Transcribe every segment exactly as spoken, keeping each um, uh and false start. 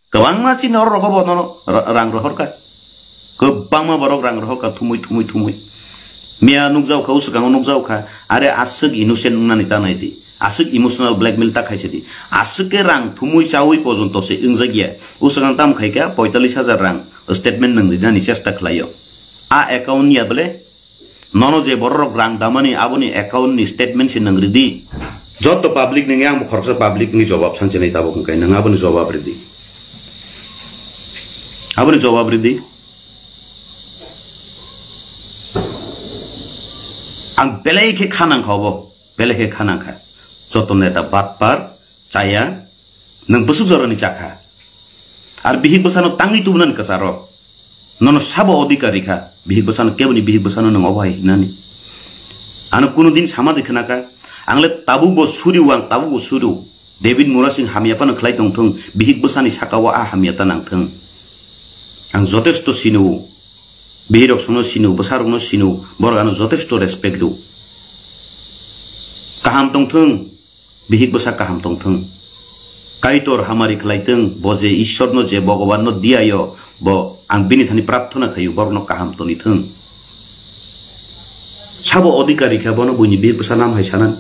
Kwbangma chini oro rogo bo nono ra-, rang rohor kha. Kwbangma borok rang rohor kha thumui, thumui, thumui. Miya nukjao kha, uswkango nukjao kha. Are aswk innocent wngnani ta nai di. Aswk emotional blackmail ta khaisa di. Aswk khe rang thumui chaui pojonto se wngjak ya. Uswkang tam khai kha poitallis hajar rang statement nang rinani chesta khlaio. A account ya bole? Nono je bororok rang damani aboni account ni statement se nwng ridi. Joto public nungya ang bo khoroksa public ni jobab sanchilai tabuk hwnkhe nwng aboni jobab ridi. Aboni jobab ridi. Ang belai khe kha nang kha obo, belai khe kha nang kha. Joto neta batpar, chaya, nwng bwswk jorani chakha. Ar bihik bwsano tangwi tubunani kwcharo. Nono sabo odhikar rikha, bihik bwsano keboni bihik bwsano nwng obo hai hinani. Ano kuno din sama de khwnakha, angle tabuk bo suriu, ang tabuk bo suriu. David Murasing hamya phano khlai tongthung, bihik bwsani sakao a hamya ta nangthung. Ang jotesto sinu, bihirok sono sinu, bwsarokno sinu, borok ano jotesto respect rw. Kaham tongthung, bihik bwsa kaham tongthung. Kaitor hamari khlai thung, bo je Ishwarno, je Bhagwanno diyayo, bo ang bini thani prarthana khaio, borokno kaham toni thung. Sabo odhikar rikha bono buini bihik bwsa nam hai sanan.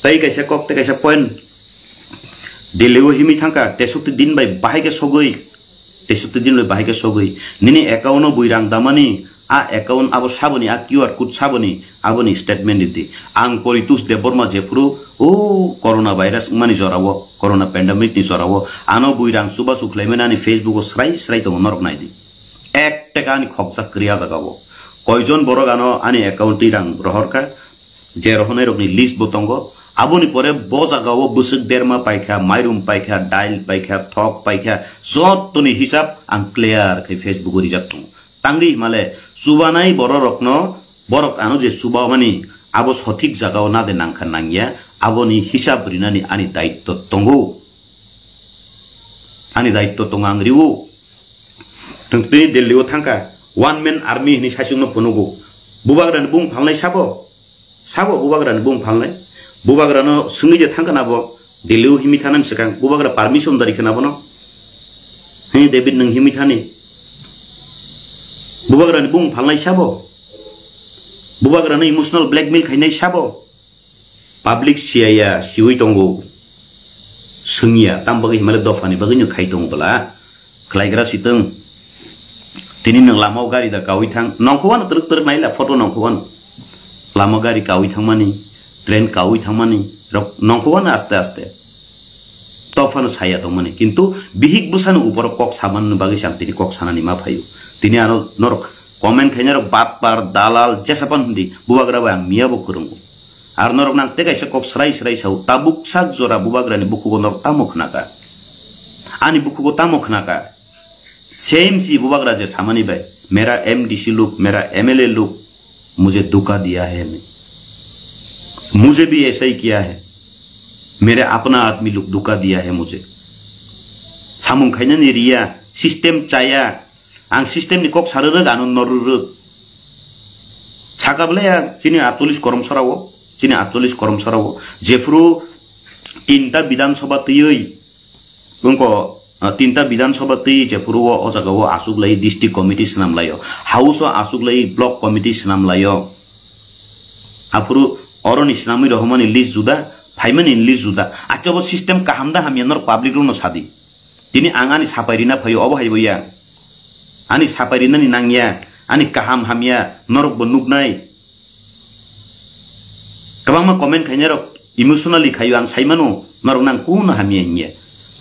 Tai kaisa kok, tai kaisa point. Delhi o himwi thangkha, tesukti din bai bahai khe sogwi. Tesukti din bai bahai khe sogwi. Nini account o bui rang damani, a account abo saboni, a Q R code saboni, aboni statement ridi. Ang Poritus Debbarma jephuru, o corona virus wngmani jorao, corona pandemic ni jorao, ano bui rang chubachu khlaimani ani Facebook o srai srai tongo norok naidi. Ek teka ani khokjak kwrwi a jagao. Koijon borok ano ani account twi rang rohorkha, je rohornairokni list bo tongo. Aboni pore bo jagao bwswk berma paikha, mairum paikha, dail paikha, thok paikha, jottoni hisab ang clear khe Facebook o rijak tongo. Tangwi himale chubanai bororokno, borok ano je chubamani abo sothik jagao nade nangkha nangya, aboni hisab rinani ani daitto tongo. Ani daitto tongo, ang riwo. Tongtwi Delhi o thangkha, one man army hinwi saichungno phunugo. Bubagrani bung phalnai sabo? Sabo bubagrani bung phalnai? Bubagrano swngwi je thangkha nabo, Delhi o himwi thanani swkang bubagra permission dari khna bono? He David, nwng himwi thani? Bubagrani bung phalnai sabo? Bubagrano emotional blackmail khainai sabo? Public siyaya, siwi tongo. Swngya, tam bagwi himale dophani bagwino khai tongo bwla. Khlaigra sitwng. Tini nwng lamao gari da kaui thang. Nongkhowano twrwk twrwk naila photo nongkhowano. Lama gari kaui thangmani, train kaui thangmani, rok nongkhowano aste aste. Tok phano saya tongmani. Kintu bihik bwsani uporo kok samanani bagwi se ang tini kok sanani ma phaio. Tini ano norok comment khainai rok batpar, dalal, jesa pan hindi, bubagra bai ang miya bo kwrwngo. Ar norok nang tei kaisa kok srai srai sao, tabuk sak jora bubagrani bukhugo norok tamo khnaka? Ani bukhugo tamo khnaka? Same si bubagra je samani bai, mera M D C log, mera M L A log, mujhe dhuka diya hai ne. Mujhe bhi aisa hi kiya hai. Mere apna admi log dhuka diya hai mujhe. Samung khainani riya, system chaya. Ang system ni kok sarwrwk, ano norwrwk. Saka bwle ya, chini atcholish korom sorao, chini atcholish korom sorao. Jephuru tinta Bidhan Sabha twiwi, wngko, ah, tinta Bidhan Sabha twi jephuru o, o jaga o aswk lai district committee swnam laio. House o aswk lai block committee swnam laio. Aphuru oroni swnamwi rohormani list juda, phaimani list juda. Acha bo system kaham da hamya norok public rokno sadi. Tini ang ani sapai rina phaio, obo hai bo ya. Ani sapai rinani nang ya, ani kaham hamya, norok bo nuknai. Kwbangma comment khainai rok emotionally khaio, ang sai mano, norok nang kuno hamya hinya.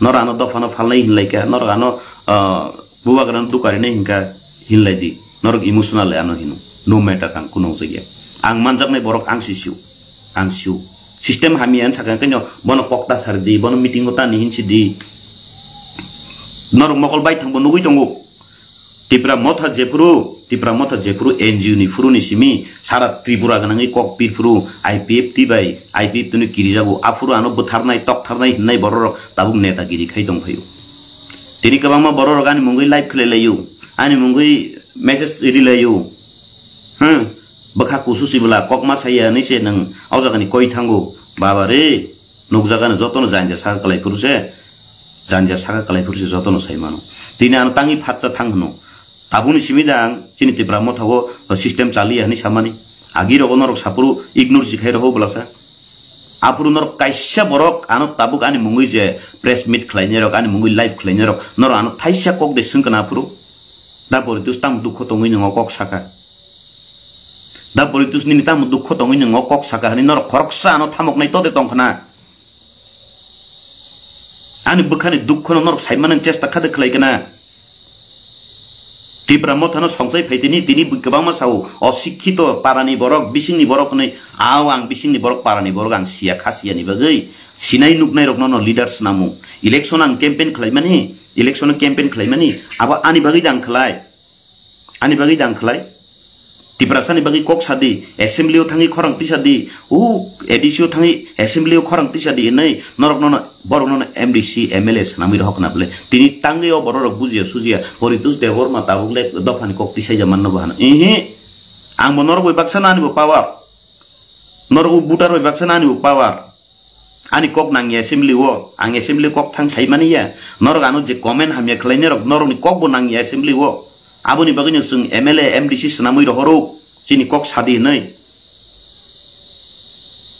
Norok ano dophano phalnai hinlai kha, norok ano, ah, bubagrano dukarinai hinkha hinlai di. Norok emotional le ano hino. No matter ang kuno jagya. Ang manjaknai borok ang si sio. Ang sio. System hamya ang sakha khe no bono kok ta sar di, bono meeting o ta ni hin si di. Norok mokol bai thang bo nugui tongo. Tipra Motha jephuru, Tipra Motha jephuru N G O ni phuru ni simi sara Tripura gwnangwi kok pirphuru I P F T bai, I P F T ni kirijago, aphuru ano bwtharnai, toktharnai hinnai bororok tabuk netagiri khai tongphaio. Tini kwbangma bororok ani mungwi live khlai laio, ani mungwi message ri laio. Hmm, bwkha kusu sibwla kokma saya hinwi se nwng o jagani koi thango. Baba re, nukjagano jotono janja sak kwlai phuru se. Janja saka kalai phuru se jotono sai mano. Tini ano tangwi phatsa thang hwno. Tabukni simi da ang chini Tipra Motha o system chaliya hwnwi samani. Agi rogo norok saphuru ignore si khai roho bwlasa. Aphuru norok kaisa borok ano tabuk ani mungwi je press meet khlainai rok, ani mungwi live khlainai rok, norok ano thaisa kok de swng kana aphuru. Da Poritus tamo dukho tongwi nwngo kok saka. Da Poritus nini tamo dukho tongwi nwngo kok saka hwnwi norok khoroksa ano thamoknai to de tong khna. Ani bwkhani dukhono norok saimanani chesta kha de khlai kana. Tipra Mothano songchai phai tini, tini bw-, kwbangma sao, osikkito parani borok, bisingni borok hwnwi, ao ang bisingni borok, parani borok ang siya, kha siyani bagwi sinai nuknai rokno no leader swnamung. Election ang campaign khlaimani, election campaign khlaimani, abo ani bagwi da ang khlai. Ani bagwi da ang khlai. Tiprasani bagwi kok sadi, assembly o thangwi khorang tisa di, u A D C o thangwi assembly o khorang tisa di hinwi norok nono, borok nono M D C, M L A swnamwi rohok na bwle. Tini tangwi o borok rok bujiya sujiya, Poritus Debbarma tabuk le dophani kok tisai ja manno bo hano. Ihi, ang bo norok bai baksa no ani bo power. Norok bo voter bai baksa no ani bo power. Ani kok nangya assembly o, ang assembly kok thang sai mani ya. Norok ano je comment hamya khlainai rok, norokni kok bo nangya assembly o. Aboni bagwino chwng M L A, M D C swnamwi rohoro, chini kok sadi hinwi.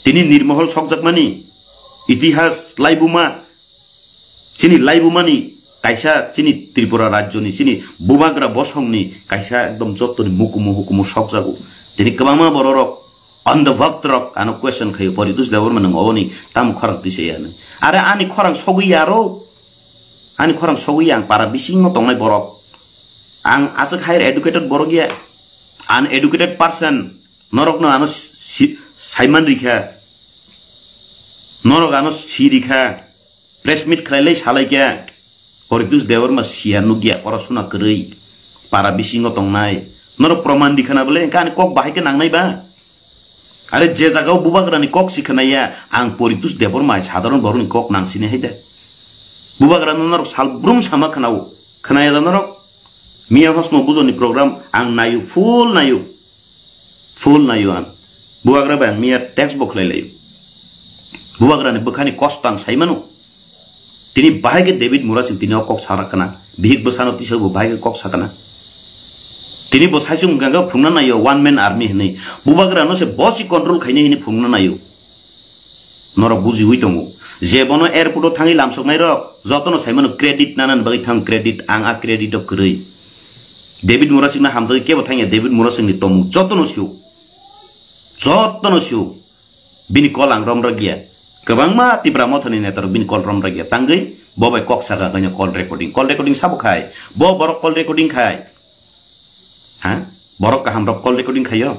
Tini Nirmohol sokjakmani, itihas laibuma, chini laibumani kaisa chini Tripura rajyoni chini bubagra bosongni kaisa ekdom jottoni mukumu hukumu sokjago. Tini kwbangma bororok, andhobhakt rok ano question khaio, Poritus Debbarma nwng oboni tamo khorang tisa ya hinwi. Are ani khorang sogwi ya ro? Ani khorang sogwi ya, ang para bisingo tongnai borok. Ang aswk higher educated borok ya. Uneducated person. Norokno ano si-, saiman rikha. Norok ano si rikha. Press meet khlai lai salai kha. Poritus Debbarma siya nukya, porosuna kwrwi. Para bisingo tongnai. Norok proman rikha na bole, engkha ani kok bahai khe nangnai ba? Are je jaga o bubagrani kok si khwnaya, ang Poritus Debbarma hai sadharon borokni kok nang sini hai de. Bubagrano norok sal brum sama khwnao, khwnaya da norok? Miya hosno bujoni program ang nayo, full nayo. Full nayo ang. Bubagra bai ang miya text bo khlai layo. Bubagrani bwkhani kosto ang sai mano. Tini bahai khe David Murasing tini o kok sa kha na. Bihik bwsano tisa bo bahai khe kok sa kha na. Tini bo sai chung ganga phungna nayo one man army hinwi. Bubagra no se bosi control khaini hinwi phungna nayo. Norok bujiwi tongo. Je bono airport o thangwi lamsoknai rok, jotono sai mano credit nanani bagwi thang credit, ang a credit o kwrwi. David Murasing no hamjagwi kebo thangya, David Murasing ni tomung jotono sio. Jotono sio. Bini kol ang romrok ya. Kwbangma Tipra Mothani netarok bini kol romrok ya. Tangwi bo bai kok saka kanya call recording. Call recording sabo khai. Bo borok call recording khai. Ha? Borok kaham rok call recording khayo.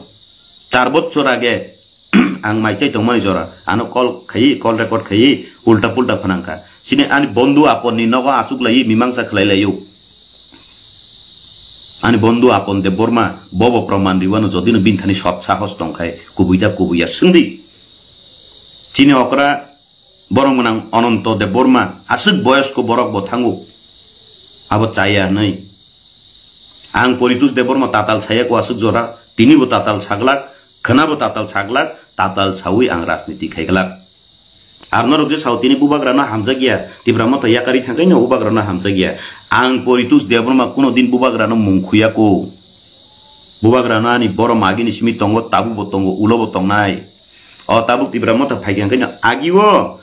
Char bochor age ang mai chai tongmani jora. Ano call khai, call record khai, ulta pulta phanang kha. Sini ani bondhu apon ni nogo asuk lai mimangsa khlai layo. Ani bondhu Apon Debbarma, bobo proman riwano jodino bini thani sot sahos tongkhai, kubui da kubui ya swngdi. Chini okra borok mwnang Ononto Debbarma, aswk boyosko borok bo thango. Abo chaya hwnwi. Ang Poritus Debbarma tatal saya ko aswk jora, tini bo tatal saglak, khwna bo tatal saglak, tatal sawi ang rajniti khaiglak. Ar norok je sao tini bubagrano hamjakya, Tipra Motha yakarwi thangkhaino bubagrano hamjakya. Ang Poritus Debbarma kuno din bubagrano mung khuyako. Bubagrano ani boro magini simi tongo, tabukbo tongo, ulobo tongnai. O tabuk Tipra Motha phaikha hwnkhaino agio,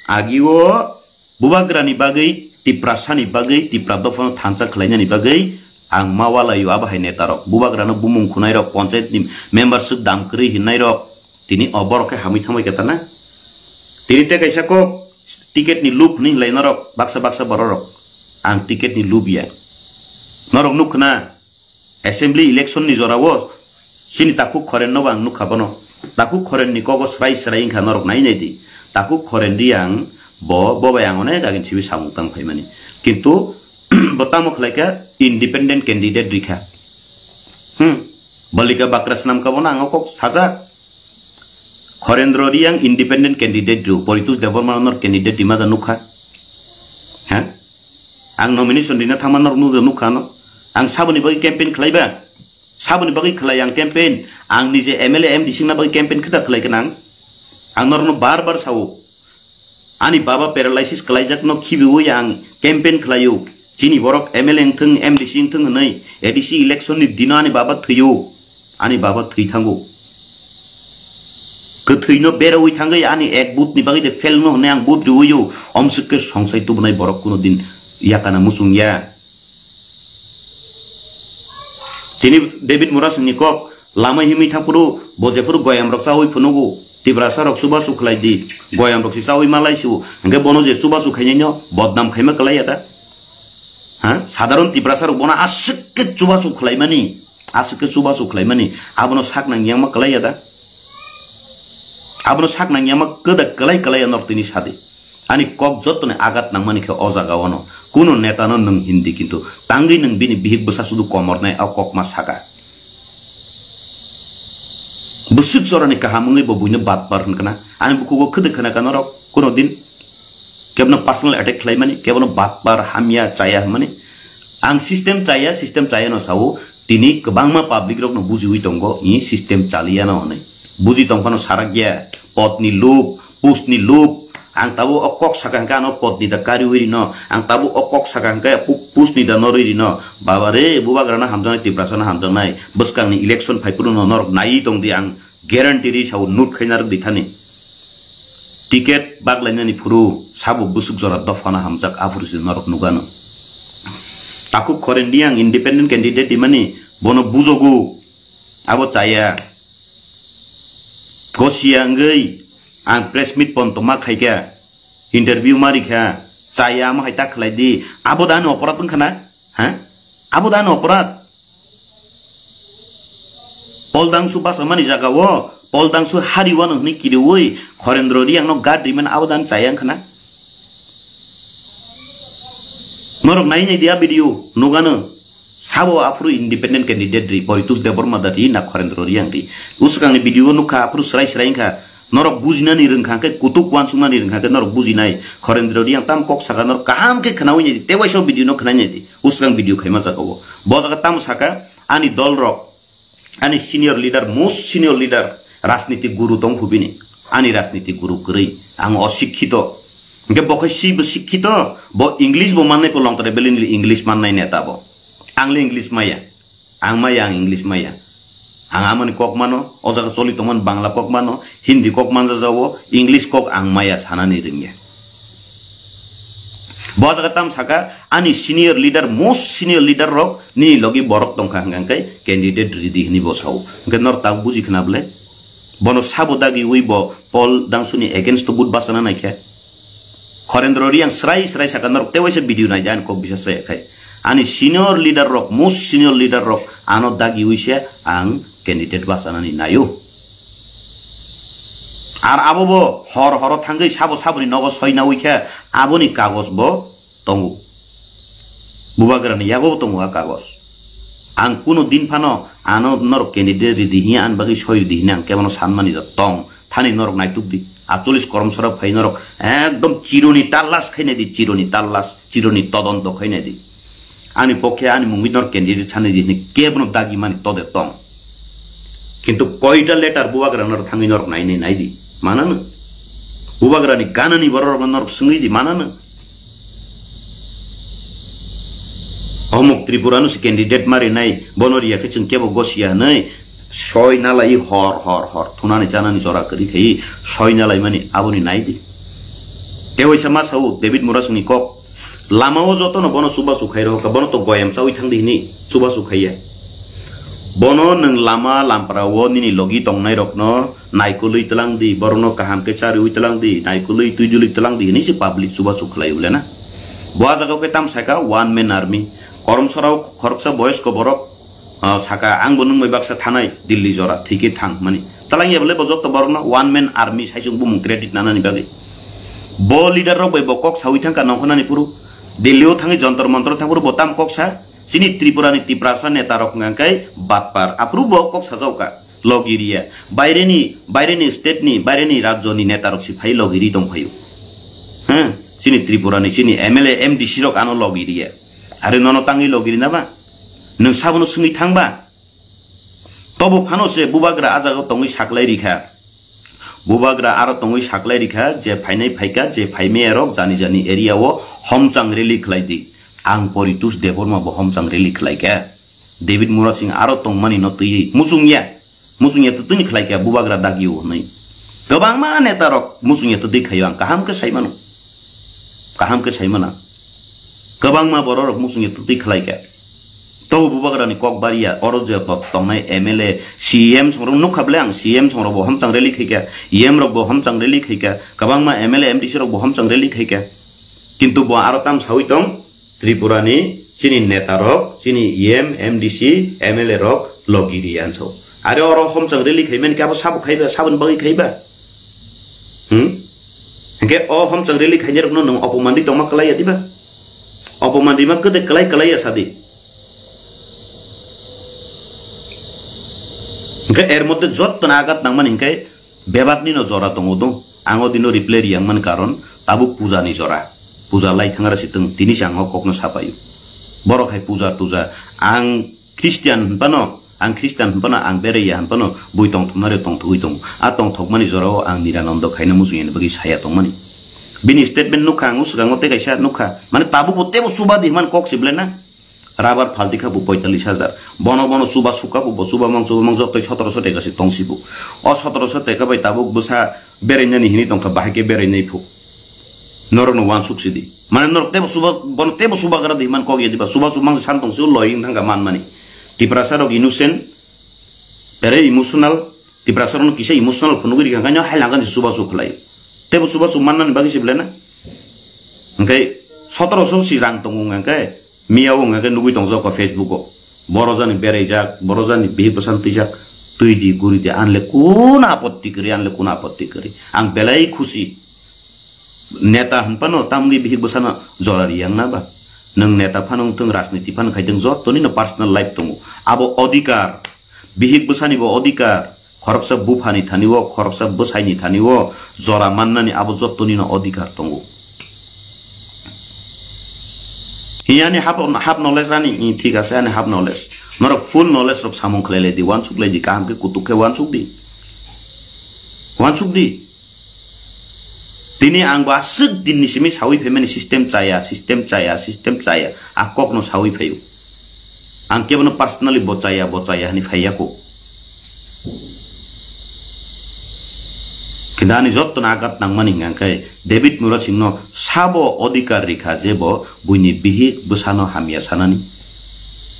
agio bubagrani bagwi, Tiprasani bagwi, Tipra dophano thansa khlainani bagwi ang ma walaio abo hai netarok. Bubagrano bumung khunairok, ponchayatni member swk dam kwrwi hinnairok. Tini o borok khe hamwi thangbai khe tana. Tini tei kaisa kok ticket ni loop hinwi hinlai norok baksa baksa bororok. Ang ticket ni loop ya. Norok nuk khna assembly election ni jora o chini Takhuk Khoren no bo ang nukha bono. Takhuk Khoren ni kogo srai srai wngkha norok nai nai di. Takhuk Khoren di ang bo, bo bai ang onek agin sibi samung tang phaimani. Kintu bo tamo khlai kha independent candidate rikha. Hmm. Balika bakra swnam ka bono ang kok sajak. Khorendro Riang independent candidate ru, Poritus Debbarma nor candidate di mada nukha. Ha? Ang nomination dina thangma nor nukha no. Ang saboni bagwi campaign khlai ba. Saboni bagwi khlai ang campaign. Ang nije M L A M D C na bagwi campaign khita khlai kanang. Ang nor no bar bar sao. Ani baba paralysis kwlaijakno khibiwi ang campaign khlaio. Chini borok M L A wngthung, M D C wngthung hwnwi A D C election ni dino ani baba thwio. Ani baba thwi thango. Kwthwino berowi thangwi ani ek vote ni bagwi de fail no hwnwi ang vote riwio. Omswk khe songsai tubunai borok kuno din yakana muchung ya. Tini David Murasing ni kok lama himwi thangphuru bo jephuru goyam rok chawi phunugo. Tiprasa rok chubachu khlai di. Goyam rok si chawi malai su. Hingke bono je chubachu khainai no bodnam khaima kwlai ya da. Ha? Sadharon Tiprasa rok bono aswk khe chubachu khlaimani. Aswk khe chubachu khlaimani. Abono sak nang yangma kwlai ya da. Abono sak nang yangma kwda kwlai kwlai ya norok tini sadi. Ani kok jottoni agat nangmani khe o jaga ono. Kuno neta no nwng hindi kintu tangwi nwng bini bihik bwsa sudu komornai o kok ma saka. Bwswk jorani kaham wngwi bo buino batpar hwnkha na. Ani bukhugo khwdwk khna ka norok kuno din. Kebono personal attack khlaimani, kebono batpar hamya chaya hwnmani. Ang system chaya, system chaya no sao. Tini kwbangma public rokno bujiwi tongo, i system chaliya no hwnwi. Buji tongphano sarak ya, potni lob, postni lob. Ang tabuk o kok saka hwnkhe ano potni da kariwi rino. Ang tabuk o kok saka hwnkhe pu-, postni da norwi rino. Baba re, bubagrano hamjaknai, Tiprasano hamjaknai. Bwskangni election phaiphuru no norok naiwi tongdi ang. Guarantee ri sao note khaina rwk di thani. Ticket baglainani phuru sabo bwswk jora dophano hamjak aphuru se norok nugano. Takhuk Khoren Reang independent candidate dimani bono bujogo abo chaya. Gosia wngwi ang press meet pon tongma khaikha, interview ma rikha, chaya amo hai ta khlai di. Abo da ani oporad wngkha na? Ha? Abo da ani oporad? Poldangsu basa mani jaga o, Poldangsu hari wano hwnwi kiriwi, Khorendro Riang no guard rimani abo dan chaya wngkha na? Norok nai nai dia video, nugano. Sabo aphuru independent candidate ri, Poritos Debbarma da ri, na Khorendro Riang ri. Usukangni video nukha, aphuru srai srai wngkha. Norok bujinani rwngkha khe, kutuk uansuknani rwngkha khe, norok bujinai. Khorendro Riang tam kok saka norok kaham khe khnawi nai di, tei waisa video no khnai nai di. Usukang video khaima jaga o. Bo jaga tamo saka, ani dol rok, ani senior leader, most senior leader, rajniti guru tong phu bini. Ani rajniti guru kwrwi, ang osikkito. Hingke bo khe si bo sikkito, bo English bo mannai po longtare belini English mannai neta bo. Ang le English maya. Ang maya, ang English maya. Ang amoni kok mano, o jaga choli tongmani Bangla kok mano, Hindi kok manjajago, English kok ang maya sanani rwngya. Bo jaga tam saka, ani senior leader, most senior leader rok, nini logi borok tongkha hwnkha hwnkhe candidate ridi hwnwi bo sao. Hwnkhe norok tabuk buji khna bwle? Bono sabo dagiwi bo Poldangsu ni against o vote bachana naikhe. Khorendro Riang srai srai saka norok tewaisa video naidi ani kok bisa saya khai. Ani senior leader rok, most senior leader rok ano dagiwi se ang candidate bachanani naio. Ar abo bo hor horo thangwi sabo saboni nogo soinawi khe aboni kagoj bo tongo. Bubagrani yago tongo a kagoj. Ang kuno din phano ano norok candidate ridi hiya ani bagwi soi ridi hini ang kebono sanmani da tong. Thani norok naituk di. Atcholis koromsora phai norok ekdom chironi tallas khainai di, chironi tallas, chironi todonto khainai di. Ani pokhe ani mungwi norok candidate sanai di hini kebono dagi mani tode tong. Kintu koita letter bubagra norok thangwi norok nainai nai di. Manano. Bubagrani ganani borok norok swngwi di manano. Omuk Tripura no se candidate mari nai, bono riya khe chwng kebo gosia hwnwi soi nalai hor hor hor thunani chanani jora kwrwi khai soi nalai mani aboni nai di. Tewaisa ma sao David Murasingni kok, lama o joto no bono chubachu khai rohor kha, bono to goyam chawi thang di hini chubachu khaiya. Bono nwng lama lampra o nini logi tongnai rok no naikolwi tlang di, borokno kaham khe chariwi tlang di, naikolwi twi dulwi tlang di hwnwi se public chubachu khlai ule na. Bo ah jagao khe tam saka one man army. Koromsarao khoroksa boyosko borok, ah, saka, "Ang bo nwng bai baksa thanai, Delhi jora, thwi khe thang," hwnmani. Talang ya bole bo joto borokno one man army sai chwng bumung credit nanani bagwi. Bo leader rok bai bo kok sawi thangkha nongkhornani phuru. Delhi o thangwi Jantar Mantar thang phuru bo tam kok sa? Chini Tripura ni Tiprasa neta rok hwnkha khe batpar. Aphuru bo kok sajao kha. Logi riya. Baireni, baireni state ni, baireni rajyo ni neta rok si phai logi ri tong phaio. Huh? Chini Tripura ni, chini M L A, M D C rok ano logi riya. Are nono tangwi logi rina ba? Nwng sabono swngwi thang ba? Tobo phano se bubagra ah jagao tongwi saklai rikha. Bubagra aro tongwi saklai rikha je phainai phaikha, je phaimaya rok jani jani area o homchang rally khlai di. Ang Poritus Debbarma bo homchang rally khlai kha. David Murasing aro tongmani no twiwi muchungya. Muchungya twtwini khlai kha bubagra dagio hwnwi. Kwbangma neta rok muchungya twtwi khaio ang kaham khe sai mano. Kaham khe sai mano. Kwbangma borok rok muchungya twtwi khlai kha. Tobo bubagrani kok bariya, oro je to-, tongnai M L A, C M songrok nukha ble ang C M songrok bo homchang rally khai kha, E M rok bo homchang rally khai kha, kwbangma M L A, M D C rok bo homchang rally khai kha. Kintu bo aro tam sawi tong, Tripura ni chini neta rok, chini E M, M D C, M L A rok logi ri anso. Are oro homchang rally khai mani khe abo sabo khai ba, saboni bagwi khai ba? Hmm? Hingke o homchang rally khainai rokno nwng opoman ri tongma kwlai ya diba? Opoman rima kwdek kwlai kwlai ya sadi. Hingke er moddhe jotto na agat nangmani hingke bebak ni no jora tongo do. Ang o dino reply riyang man karon tabuk puja ni jora. Puja lai thangra si tong tini si ang o kok no sapayu. Borok hai puja tuja ang Christian hwnphano, ang Christian hwnphano, ang beraiya hwnphano, bui tongthoknari tongthogwi tongo. A tongthokmani jorao ang Niranondo khaina muchungya ni bagwi saya tongmani. Bini statement nukha ang, o swkango tei kaisa nukha. Mane tabukbo teibo chuba di hwnmani kok se belai na. Rabar phalti kha bo poitallis hajar. Bono bono chuba sukha bo, bo chuba mang, chuba mang jotoi sotoroso teka se tongsi bo. O sotoroso teka bai tabuk bwsa berainani hini tongkha, bahai khe berainai phu. Norokno wansuk sidi. Mane norok teibo chuba, bono teibo chubagra di hwnmani kok ya diba. Chuba chumang se san tongsi o loi wng thangkha manmani. Tiprasa rok innocent, very emotional. Tiprasa rokno kisa emotional phunugwi rikha, khaino hai langkha se chuba chuk khlai. Teibo chuba chuk mannani bagwi se belai na. Hingke sotoroso si rang tongo hwnka khe, miya o hwnka khe nugwi tongjak o Facebook o. Boro jani beraijak, boro jani bihik bwsan twijak, twi di, guri di, anle kuno apotti kwrwi, anle kuno apotti kwrwi. Ang belai khusi. Neta hwnphano tamni bihik bwsano jora riyang na ba? Nwng neta phano wngthung, rajniti phano khaithung, jottoni no personal life tongo. Abo odhikar, bihik bwsani bo odhikar, khoroksa buphani thani o, khoroksa bwsaini thani o jora mannani abo jottoni no odhikar tongo. Hi ani half, half knowledge ani, i, thik ase, ani half knowledge. Norok full knowledge rok samung khlai lai di, wansuk lai di, kaham khe kutuk khe wansuk di. Wansuk di. Tini ang bo aswk din ni simi sawi phaimani system chaya, system chaya, system chaya. A kok no sawi phaio. Ang kebono personally bo chaya, bo chaya hani phaiya ko. Kintu ani jotto no agat nangmani hwnka khe David Murasing no sabo odhikar rikha je bo buini bihik bwsano hamya sanani,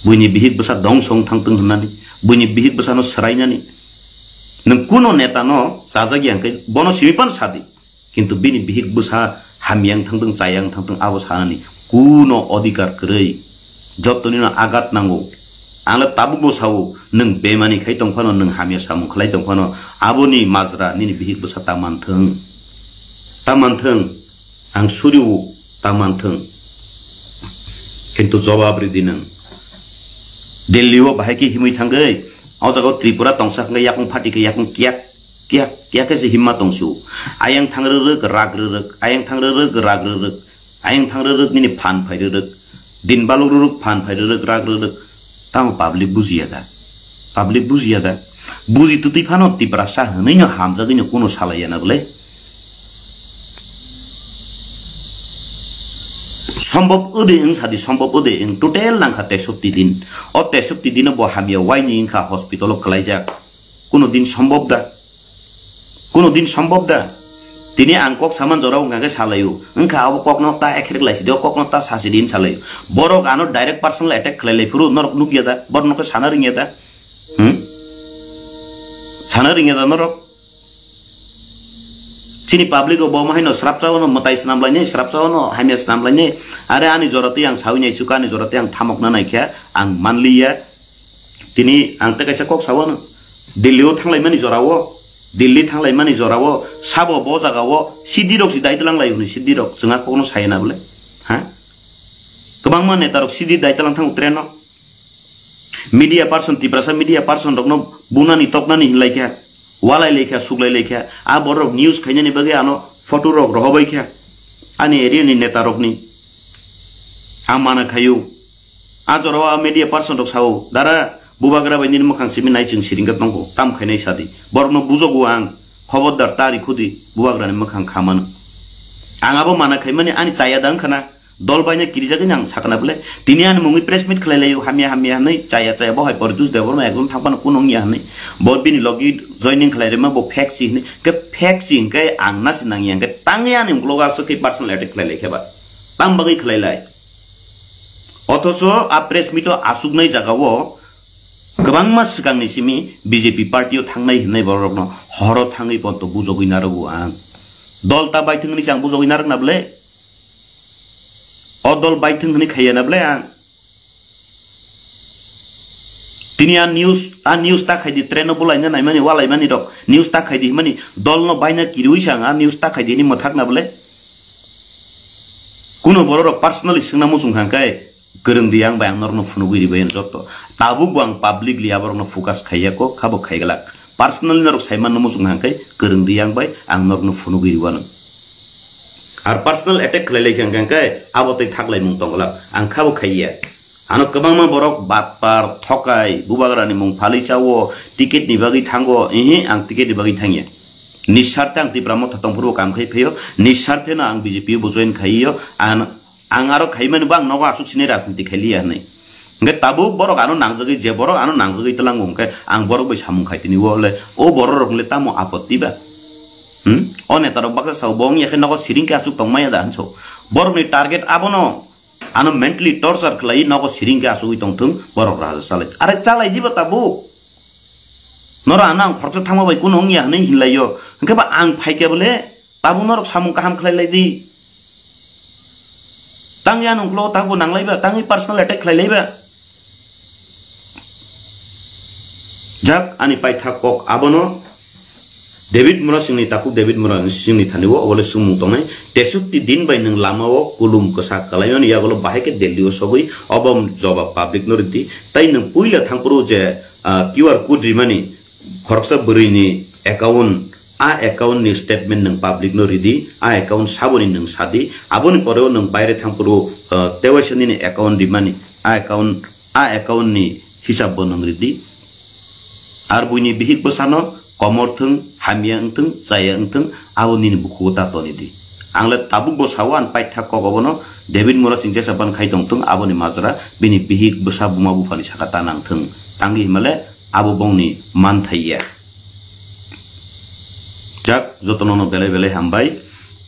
buini bihik bwsa dongso wng thangthung hwnani, buini bihik bwsano swrainani. Nwng kuno neta no chajak ya hwnkhe bono simi phano sadi. Kintu bini bihik bwsa hamya wng thangthung, chaya wng thangthung, abo sanani kuno odhikar kwrwi. Jottoni no agat nango. Ang le tabuk bo sao, nwng bemani khai tong phano, nwng hamya samung khlai tong phano, aboni majra nini bihik bwsa ta manthung. Ta manthung. Ang suriwo ta manthung. Kintu jobab ridi nwng. Delhi o bahai khe himwi thangwi, o jaga o Tripura tongsa hwnkhe yakung phati khe yakung kiyak. Kiya, kiya khe se himma tong sio. Ayang thang rwrwk, rak rwrwk, ayang thang rwrwk, rak rwrwk, ayang thang rwrwk nini phan phai rwrwk. Din baluk rwrwk, phan phai rwrwk, rak rwrwk. Tamo public bujiya da? Public bujiya da? Buji twtwi phano Tiprasa hwnwi no hamjagwi no kuno salaiya na bwle? Sombop ode wng sadi, sombop ode wng. Total nangkha tesokti din. O tesokti dino bo hamya waini wngkha hospital o kwlaijak. Kuno din sombop da? Kuno din sombop da? Tini ang kok saman jorao hwnka khe salaio. Wngkha abo kokno ta ekhrek laisidi, o kokno ta sasidi hin salaio. Borok ano direct personal attack khlai lai phuru norok nukya da? Borok nokhe sana ringya da? Hmm? Sana ringya da norok? Chini public rok bo omo haino srapsa wano mwtai swnam lainai, srapsa wano hamya swnam lainai. Are ani jora twi ang sawi nai chukha, ani jora twi ang thamokna naikha, ang manliya. Tini ang tei kaisa kok sawano, Delhi o thanglaimani jorao, Delhi thanglaimani jorao sabo bo jagao C D rok si dai tlang lai hwnwi, C D rok chwng a kokno saya na bwle? Ha? Kwbangma neta rok C D dai tlang thango train o. Media person, Tiprasa media person rokno bunani toknani hinlai kha, walai lai kha, suklai lai kha. A borok news khainani bagwi ano photo rok rohobai kha. Ani area ni neta rokni ang mana khaio. A jorao a media person rok sao, "Dara, bubagra bai nini mwkhang simi nai chwng siring khe tongkho, tam khainai sadi." Borokno bujogo ang, Khobordar ta rikhudi, bubagrani mwkhang khamano. Ang abo mana khaimani ani chaya da wngkhana, dol baina kirijagwi ang sakna bole. Tini ani mungwi press meet khlai laio, hamya hamya hwnwi, chaya chaya bo hai Poritos Debbarma ekjon thangphano kuno wngya hwnwi. Bo bini logi joining khlai rima bo fake si hwnwi. Khe fake si hwnkhe ang nasi nangya hwnkhe tangwi ani uklogo aswk khe personal attack khlai lai khe ba. Tang bagwi khlai lai. Othoso a press meet o aswknai jagao kwbangma swkangni simi B J P party o thangnai hwnwi borokno horo thangwi ponto bujogwi narwgo ang. Dol ta baithwng hwnwi se ang bujogwi narwkna bwle? O dol baithwng hwnwi khaiya na bwle ang? Tini a news, a news ta khaidi, train o bulaina naimani, walaimani rok news ta khaidi himani, dol no baina kiriwi se ang a news ta khaidi hini mwthakna bwle? Kuno borok rok personally swngna muchung kha khe, kwrwng di ang bai ang norokno phunugwi ribai ang jotto. Tabuk bo ang publicly aborokno focus khaiya ko, khabo khaiglak. Personally norok saimanno muchung kha khe, kwrwng di ang bai ang norokno phunugwi riwano. Ar personal attack khlai lai kha khe, abo tei thaklaimung tongglak. Ang khabo khaiya. Ano kwbangma borok batpar, thokai, bubagrani mung phalwi chawo, ticket ni bagwi thango, ehe, ang ticket ni bagwi thangya. Nisarte ang Tipra Motha tongphuru kam khai phaio, nisarte no ang B J P bo join khaiyo, ang, ang aro khaimani bo ang nogo aswk sinai rajniti khailiya hwnwi. Hwnkhe tabuk borok ano nangjagwi, je borok ano nangjagwi twlango hwnkhe ang borok bai samung khai tini o le, o borok rok le tamo apotti ba? Hmm? O neta rok baksa sao bo wngya khe nogo siring khe aswk tongmaya da hinso. Borok ni target abono. Ano mentally torture khlai nogo siring khe asugwi tongthung, borok raja chalai. Are chalai diba tabuk? Noro ano ang khoroksa thangma bai kuno wngya hwnwi hinlaio. Hwnkhe ba ang phaikhe bole tabuk norok samung kaham khlai lai di. Tangya nungklo tabuk nanglaiba, tangwi personal attack khlai laiba. Jak ani paithak kok abono David Murasingni takhuk David Murasingni thani o obole swngmung tongnai, "Tesukti din bai nwng lama o kulum kwsa kwlaimani yagolo bahai khe Delhi o sogwi obo jobab public no rwdi, tai nwng puila thangphuru je, ah, Q R code rimani khoroksa bwrwini account, a account ni statement nwng public no rwdi, a account saboni nwng sadi, aboni pore o nwng baire thangphuru, ah, tewaisa nini account rimani, a account, a account ni hisab bo nwng ridi. Ar buini bihik bwsano komor thwng, hamya wngthwng, chaya wngthwng, abo nini bukhugo ta toni di. Ang le tabuk bo sao, ani paithak kok obono David Murasing jesa ban khai tongthwng, aboni majra bini bihik bwsa buma buphani saka ta nangthwng. Tangwi himale abo bongni manthai ya. Jak jotono no belai belai hambai.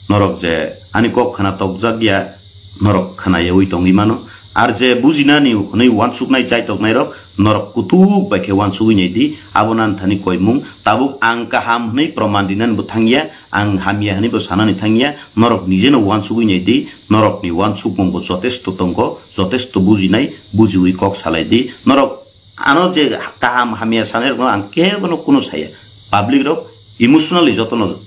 Norok je ani kok khna tokjak ya, norok khna yaui tongwi mano. Ar je bujinani hwnwi uansuknai chai toknairok, norok kutuk bai khe uansugwi nai di, abo nan thani koimung. Tabuk ang kaham hwnwi proman rinani bo thangya, ang hamya hwnwi bo sanani thangya, norok nijeno uansugwi nai di, norokni uansukmung bo jotesto tongo, jotesto bujinai, bujiwi kok salai di, norok Ano je kaham hamya sanai rokno ang kebono kuno saya. Public rok emotionally jotono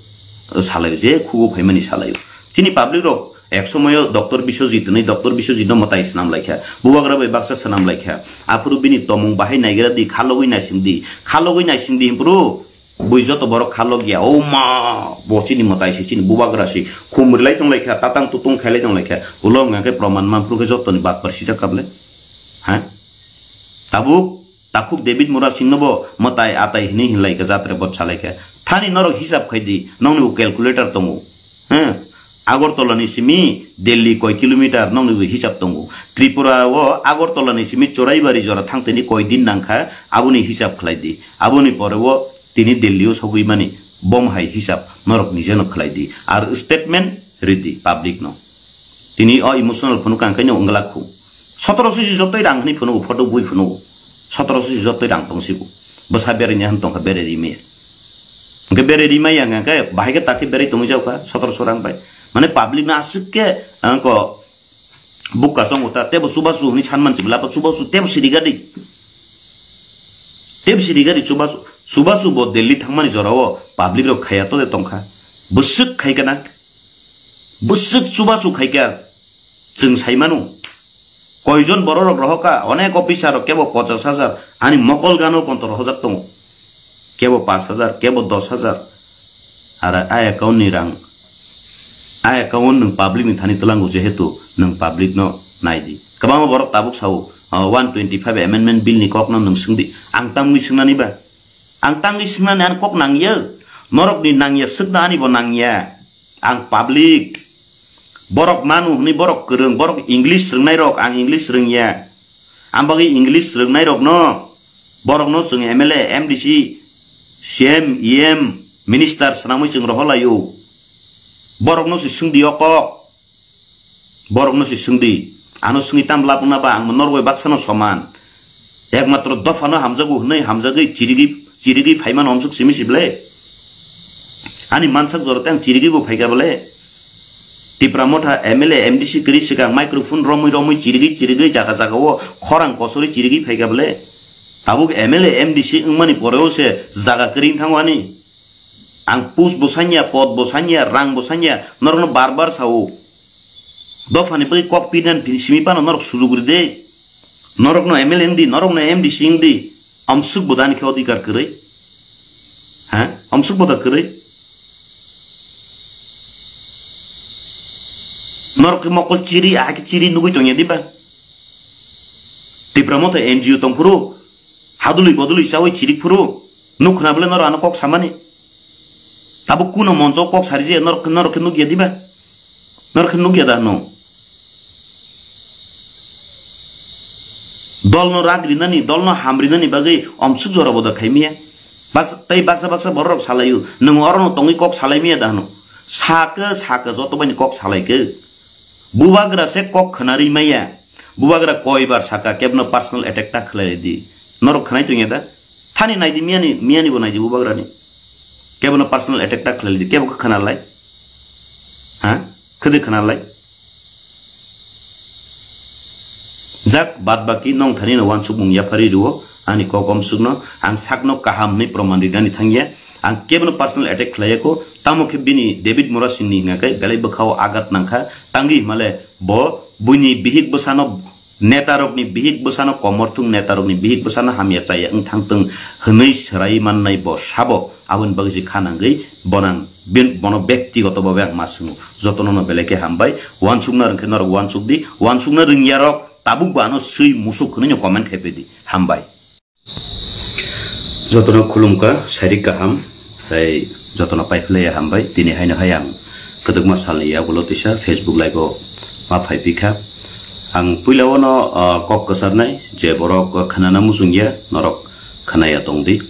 salai, je khugo phaimani salai. Chini public rok ek somoyo Doctor Biswajit ni, Doctor Biswajit no mwtai swnam laikha. Bubagra bai baksa swnam laikha. Aphuru bini tomung bahai naigra di, khalogwi naising di. Khalogwi naising di himpuru bui joto borok khalogya. O ma, bo chini mwtai si, chini bubagra si. Khum rilai tong laikha, tatang tutung khailai tong laikha. Ulo wngkha khe proman manphuru khe jotoni batpar sijak kable. Ha? Tabuk takhuk David Murasing no bo mwtai atai hwnwi hinlai khe jatre bot salai khe. Thani norok hisab khai di, nokni bo calculator tongo. He? Agartala ni simi Delhi koi kilometer nokni bo hisab tongo. Tripura o Agartala ni simi Choraibari jora thang tini koi din nang kha, aboni hisab khlai di. Aboni pore o tini Delhi o sogwi mani bom hai hisab norok nije no khlai di. Ar statement ridi public no. Tini o emotional phunuk ang khe no wngla khu. Sotoroso si jotoi rang hwnwi phunugo, photo bui phunugo. Sotoroso si jotoi rang tong sigo. Bwsa berai ni han tongkha, berai rimaya. Hwnkhe berai rimaya hwnkhe bahai khe takhe berai tongwi jao kha sotoroso rang bai. Mane public no aswk khe, ah, ko bukka chongo ta, tebo chubachu hwnwi sanman sibla, chubachu tebo sirigadi. Tebo sirigadi chubachu, chubachu bo Delhi thangmani jorao public rok khaiya tole tongkha. Bwswk khai kana? Bwswk chubachu khai kha? Chwng sai mano. Koijon bororok rohorkha, onek officer rok kebo pochas hajar, ani mokol gano ponto rohorjak tongo. Kebo pash hajar, kebo dos hajar. Ar a account ni rang, a account nwng public ni thani twlango, jehetu nwng public no nai di. Kwbangma borok tabuk sao, ah, one twenty five amendment bill ni kok no nwng swng di. Ang tamwi swngnani ba? Ang tangwi swngnani ani kok nangya. Norokni nangya swkna, ani bo nangya. Ang public. Borok manu hwnwi borok kwrwng, borok English rwngnairok, ang English rwngya. Ang bagwi English rwngnairokno, borokno chwng M L A, M D C, C M, E M, minister swnamwi chwng rohorlaio. Borokno se swngdi o kok. Borokno se swngdi. Ano swngwi tam lab wngna ba, ang norok bai baksano soman. Ekmatro dophano hamjago hwnwi hamjagwi chirigwi, chirigwi phaimano omswk simi sible. Ani mansak jora tei ang chirigwi bo phaikha bole. Tipra Motha M L A, M D C kwrwi swkang microphone romwi romwi chirigwi chirigwi jaga jaga o khorang kosori chirigwi phaikha bole. Tabuk M L A, M D C wngmani poreo se jaga kwrwi wngthango ani. Ang post bo sanya, pod bo sanya, rang bo sanya, norokno bar bar sao. Dophani bagwi kok pidan phi simi phano norok sujuk ride. Norokno M L A wngdi, norokno M D C wngdi. Amsuk bodani khe odhikar kwrwi. Ha? Amsuk boda kwrwi. Norok khe mokol chiri, aha khe chiri nugwi tongya diba? Tipra Motha N G O tongphuru, hadului bodului chawi chirik phuru, nuk khna bole norok ano kok samani. Tabuk kuno moncho kok sari je norok, norok khe nukya diba? Norok khe nukya da hwno? Dolno rak rinani, dolno ham rinani bagwi omsuk jora boda khaimiya. Baksa, tei baksa baksa bororok salaio, nwng orono tongwi kok salaimiya da hwno? Sakhe, sakhe joto baini kok salaikhe. Bubagra se kok khwnarwi maya. Bubagra koibar saka kebno personal attack ta khlai di. Norok khwnai tongya da? Thani naidi miyani, miyani bo naidi bubagrani. Kebno personal attack ta khlai di. Kebo khe khwnalai? Ha? Khede khwnalai? Jak bad baki nong thani no wansuk mung yapharwi rwo. Ani kok omsuk no ang sakno kaham hwnwi proman rinani thangya. Ang kebno personal attack khlaiya ko, tamo khe bini David Murasing ni hwnga khe belai bwkhao agat nangkha, tangwi himale bo buini bihik bwsano, netarokni bihik bwsano, komorthung netarokni bihik bwsano hamya chaya wng thangtwng hwnwi swrai mannai bo sabo, aboni bagwi se kha nangwi bonang bin-, bono bektigoto babe ang ma swngo. Jotono no belai khe hambai, wansukna rwngkhe norok wansuk di, wansukna rwngyarok tabuk bo ano swi musuk hwnwi no comment khai pedi. Hambai. Jotono khulumkha, sairik kaham, tei jotono paiphlaiya hambai. Tini haino hai ang kwdwkma salni yagulo tisa Facebook live o ma phaiphikha. Ang puila ono, ah, kok kwcharnai, je borok khwnana muchungya, norok khwnaya tongdi.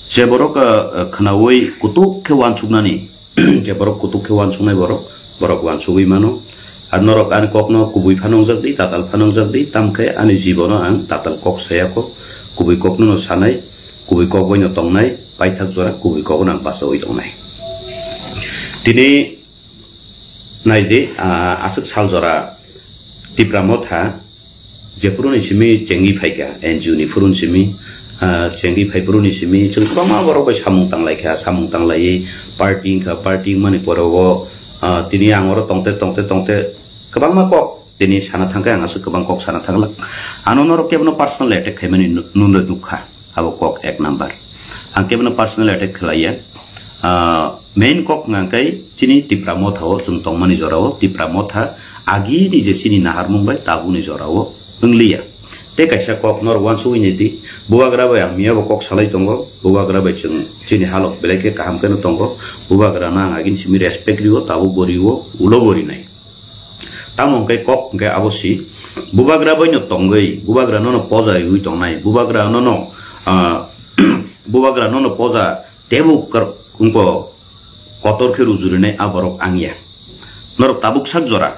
Je borok, ah, khwnaui kutuk khe wansuknani, je borok kutuk khe wansuknai borok, borok wansugwi mano. Ar norok ani kokno kubui phano wngjak di, tatal phano wngjak di, tamo khe ani jibono ang tatal kok saya kho, kubui kokno no sanai, kubui kok bai no tongnai, paithak jora kubui kokno ang bachaui tongnai. Tini nai di, ah, aswk sal jora Tipra Motha, jephuru ni simi chengwi phaikha, N G O ni phuru ni simi, ah, chengwi phai phuru ni simi, chwng kwbangma borok bai samung tanglaikha, samung tanglaiwi party wngkha, party wngmani pore o, ah, tini ang oro tongte, tongte, tongte kwbangma kok tini sana thangkhe, ang aswk kwbang kok sana thangla. Ano norok kebono personal attack khaimani nu-, nunle nukha. Abo kok ek number. Ang kebono personal attack khlaiya. Ah, main kok hwnkha khe chini Tipra Motha o chwng tongmani jora o Tipra Motha agini je chini naharmung bai tabukni jora o wngliya. Tei kaisa kok norok wansugwi nai di, Bubagra bai ang miyabo kok salai tongo, Bubagra bai chwng chini halok belai khe kaham kheno tongo, Bubagra no ang agini simi respect rio, tabuk bo rio, ulo bo rinai. Tamo hwnkhe kok hwnkhe abo si, Bubagra bai no tongwi, Bubagra nono poja riwi tongnai, Bubagra nono, ah, Bubagra nono poja tebuk kar-, wngko kotor khe rujurinai a borok angya. Norok tabuk sak jora,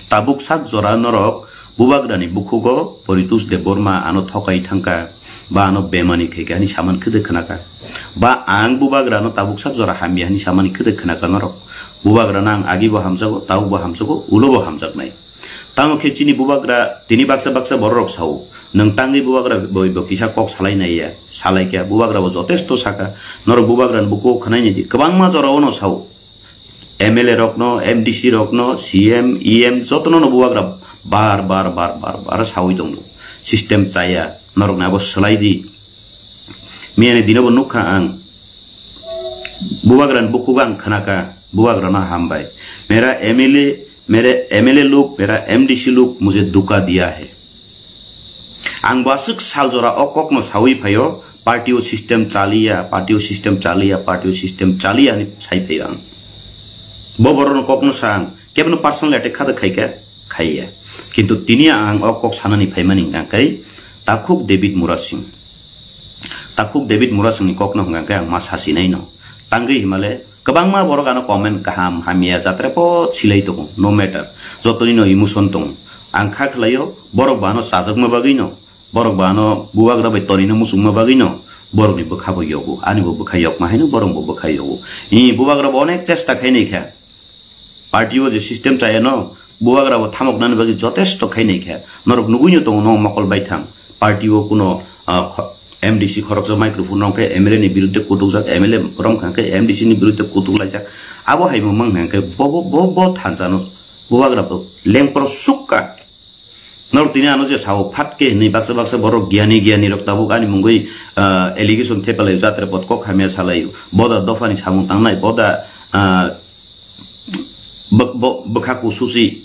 tabuk sak jora norok Bubagrani bukhugo Poritos Debbarma ano thokai thangkha, ba ano bemani khaikha hwnwi samani khwdwk khnakha. Ba ang Bubagrano tabuk sak jora hamya hwnwi samani khwdwk khnakha norok. Bubagrano ang agibo hamjago, tabukbo hamjago, ulobo hamjaknai. Tamo khe chini Bubagra tini baksa baksa bororok sao, "Nwng tangwi Bubagra bai bo kisa kok salai naiya, salaikha, Bubagra bo jotesto sakha, norok Bubagrani bukhugo khwnai nai di." Kwbangma jorao no sao. M L A rokno, M D C rokno, C M, E M jotono no Bubagra bar bar bar bar bar sawi tongo. System chaya, norokni abo swlai di. Miyani dinobo nukha ang. Bubagrani bukhugo ang khnakha, Bubagrano hambai. Mera M L A, mere M L A lok, mera M D C lok, mujhe dhuka diya hai. Ang bo aswk sal jora o kokno sawi phaio, party o system chaliya, party o system chaliya, party o system chaliya hinwi sai phai ang. Bo borokno kokno sa ang, kebono personal attack kha da khai kha? Khaiya. Kintu tini ang o kok sanani phaimani hwnkha khe Takhuk David Murasing. Takhuk David Murasingni kokno hwnkha khe ang ma sasinai no. Tangwi himale kwbangma borok ano comment kaham hamya jatre po silai tongo, no matter. Jotoni no emotion tongo. Ang kha khlaio, borok bo ano chajakma bagwi no, borok bo ano bubagra bai tonino muchungma bagwi no, borokni bwkha bo yogo, ani bo bwkha yokma haino borok bo bwkha yogo. I bubagra bo onek chesta khainai kha. Party o je system chaya no, bubagra bo thamoknani bagwi jotesto khainai kha. Norok nugui no tongo no mokol baithang. Party o kuno, ah, kho-, M D C khoroksa microphone rong khe M L A ni birudde kutukjak, M L A rom kha khe M D C ni birudde kutuk laijak. Abo hai mung mang hwnkhe bo, bo, bo, bo thansa no bubagra bo lengpro sukka. Norok tini ano je sao phat khe hinwi baksa baksa borok giyani giyani rok tabuk ani mungwi, ah, allegation thepalai jatre pot kok hamya salai. Boda dophani samung tangnai, boda, ah, bwk-, bo-, bwkha kususi.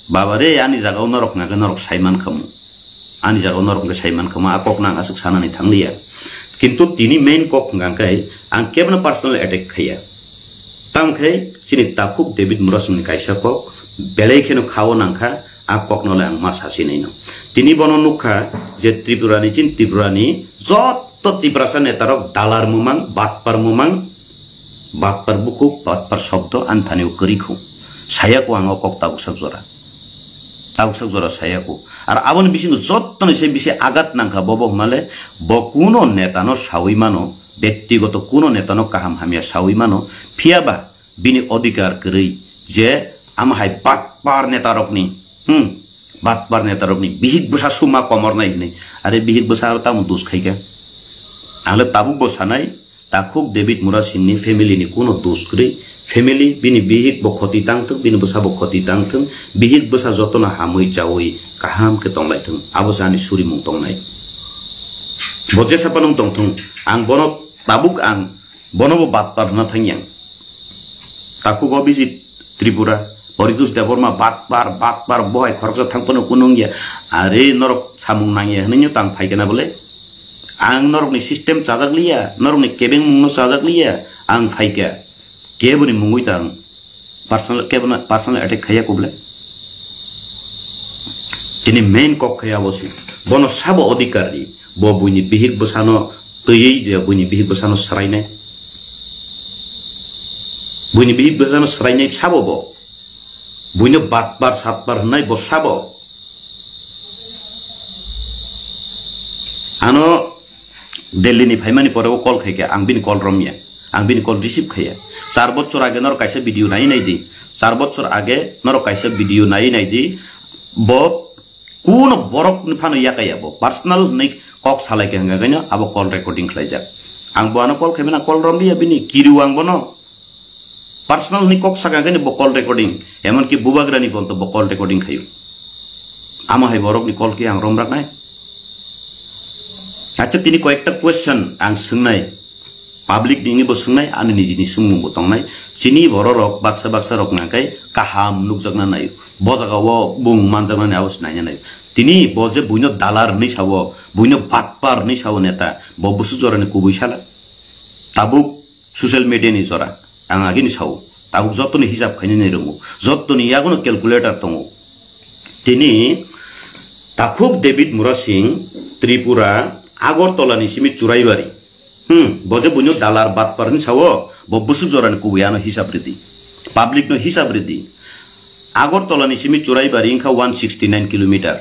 Baba re, ani jagao norok hwnkha khe norok saiman khamu. Ani jagao norok hwnkhe saiman khamu, a kok nang aswk sanani thangliya. Kintu tini main kok hwnkha khe ang kebono personal attack khaiya. Tamo khe chini Takhuk David Murasingni kaisa kok belai kheno khao nangkha, a kokno le ang ma sasinai no. Tini bono nukha je Tripura ni, chini Tripura ni jotto Tiprasa netarok dalar mumang, batpar mumang, batpar bukhuk, batpar shobdo ani thani o kwrwi khu. Saya ko ang o kok tabuk sak jora. Tabuk sak jora saya ko. Ar aboni bisingo jotto ni se bisi agat nangkha bobo hwnale bo kuno neta no sawi mano, bektigoto kuno neta no kaham hamya sawi mano, phiya ba bini odhikar kwrwi je ama hai batpar netarokni, hmm, batpar netarokni bihik bwsa suma komornai hinwi. Are bihik bwsa aro tamo dos khaikha? Ang le tabuk bo sanai, Takhuk David Murasingni family ni kuno dos kwrwi. Family bini bihik bo khoti tangthwng, bini bwsa bo khoti tangthwng, bihik bwsa jotono hamwi chawi kaham khe tonglaithwng. Abo se ani surimung tongnai. Bo jesa phano wng tongthwng, ang bono tabuk ang Bono bo batpar hwnna thangyang. Takhuk Abhijit Tripura, Poritos Debbarma batpar, batpar, bo hai khoroksa thang phano kunu wngya. Are norok samung nangya hwnwi no tang phaikha na bole? Ang norokni system chajak liya, norokni kebengmung no chajak liya, ang phaikha. Keboni mungwi tang personal, kebono personal attack khaiya kubule? Tini main kok khaiya bo si. Bono sabo odhikar di. Bo buini bihik bwsano twiwi je buini bihik bwsano swrainai. Buini bihik bwsano swrainai sabo bo. Buino batpar satpar hwnai bo sabo. Ano Delhi ni phaimani pore o call khaikha, ang bini call romya. Ang bini call receive khaiya. Char bochor age norok kaisa video nai nai di. Char bochor age norok kaisa video nai nai di. Bo Kuno borok ni phano yakaya bo. Personal hwnwi kok salai khe hwnka kaino abo call recording khlaijak. Ang bo ano call khaimani call romliya bini, kiriw ang bono. Personal hwnwi kok saka kaino bo call recording. Emonki bubagrani bonto bo call recording khaio. Amo hai borokni call khe ang romraknai. Acha tini koyekta question ang swngnai. Public ni bo swngnai, ani nijini swngmung bo tongnai. Chini bororok baksa baksa rok nangkhe kaham nukjakna naio. Bo jaga o bung manjaknani abo se naina naio. Tini bo je buino dalar hwnwi sao, buino batpar hwnwi sao neta, bo bwswk jorani kubui sala. Tabuk social media ni jora, ang agini sao. Tabuk jotoni hisab khainani rongo. Jotoni yagono calculator tongo. Tini Takhuk David Murasing, Tripura, Agartala ni simi Churaibari. Hmm, bo je buino dalar batpar hwnwi sao, bo bwswk jorani kubui ano hisab ridi. Public no hisab ridi. Agartala ni simi Churaibari wngkha one sixty nine kilometer.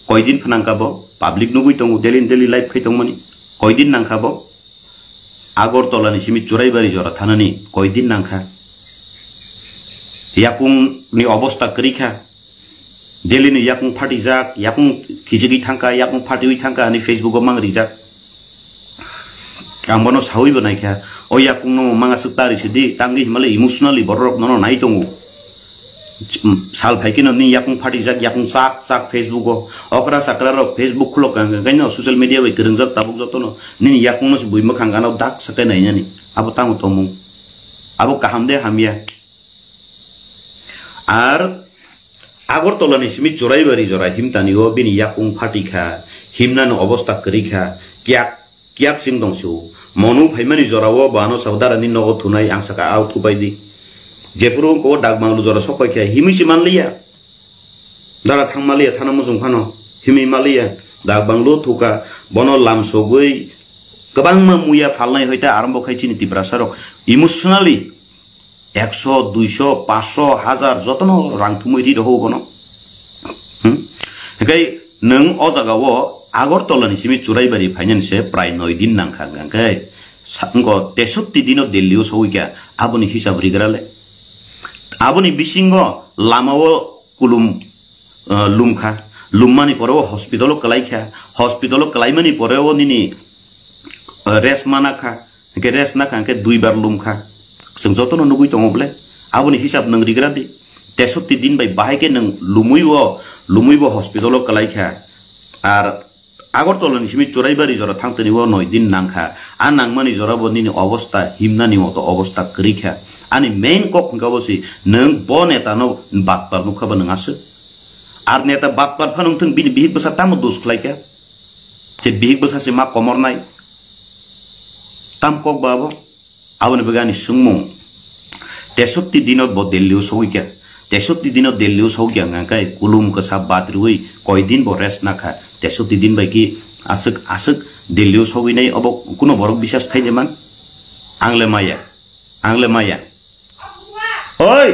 Koidin phnangkha bo? Public nugui tongo, daily daily live khai tongmani. Koidin nangkha bo? Agartala ni simi Churaibari jora thanani koidin nangkha? Yakung ni obostha kwrwi kha. Delhi ni yakung phatijak, yakung kichigwi thangkha, yakung phatiwi thangkha, ani Facebook o mang rijak. Ang bono sawi bo naikha, o yakung no manga swk tari sidi, tangwi himale emotionally borok nono nai tongo. Sal phaikhe no ni yakung phatijak, yakung chak chak Facebook o. Okra sakra rok Facebook khulok kang kang kaino social media bai kwrwngjak tabuk jotono. Nini yakung no se bui mwkhang gana dak sakai nainani. Abo tamo tongmung. Abo kaham de hamya. Ar Agartala ni simi Churaibari jora himtani o bini yakung phatikha, himnani obostha kwrwi kha, kiyak Kiyak sing tong sio. Monu phaimani jorao bo ano sao darani nogo thunai ang saka ao thupai di. Jephuru ko dak manglu jora sok pai khe himwi si manliya. Dara thang maliya thana muchung phano himwi maliya. Dak banglu thuka bono lam sogwi kwbangma muya phalnai hoita arombo khai chini Tiprasa rok emotionally ekso, duiso, paanso, hajar jotono rang thumwi ri rohor bono. Hmm? Hinkhe nwng o jagao Agartala ni simi Churaibari phainani se prai noi din nangkha, hwnkhe sa-, wngkha tesotti dino Delhi o sogwi kha, aboni hisab rigra le. Aboni bisingo lamao kulum, ah, lumkha, lummani pore o hospital o kwlaikha, hospital o kwlaimani pore o nini, ah, rest manakha. Hingke rest nakha hingke duibar lumkha. Chwng jotono nugui tongo bole. Aboni hisab nwng rigra di. Tesotti din bai bahai khe nwng lumui o, lumui bo hospital o kwlaikha. Ar Agartala ni simi Churaibari jora thangtoni o noi din nangkha. A nangmani jora bo nini obosta himnani moto obosta kwrwi kha. Ani main kok hingka bo si nwng bo neta no batpar nukha ba nwng aswk. Ar neta batpar phano wngthwng bini bihik bwsa tamo dos khlaikha. Se bihik bwsa se ma komornai. Tam kok ba abo? Aboni bagwi ani swngmung. Tesotti dinot bo Delhi o sogwi kha. Tesotti dinot Delhi o sogwi kha hwnka khe kulum kwsa bat rwui koi din bo rest nakha. Tesotti din bai ki aswk, aswk Delhi o sogwi nai obo kuno borok bisas khai de man? Ang le maya. Ang le maya. Oi!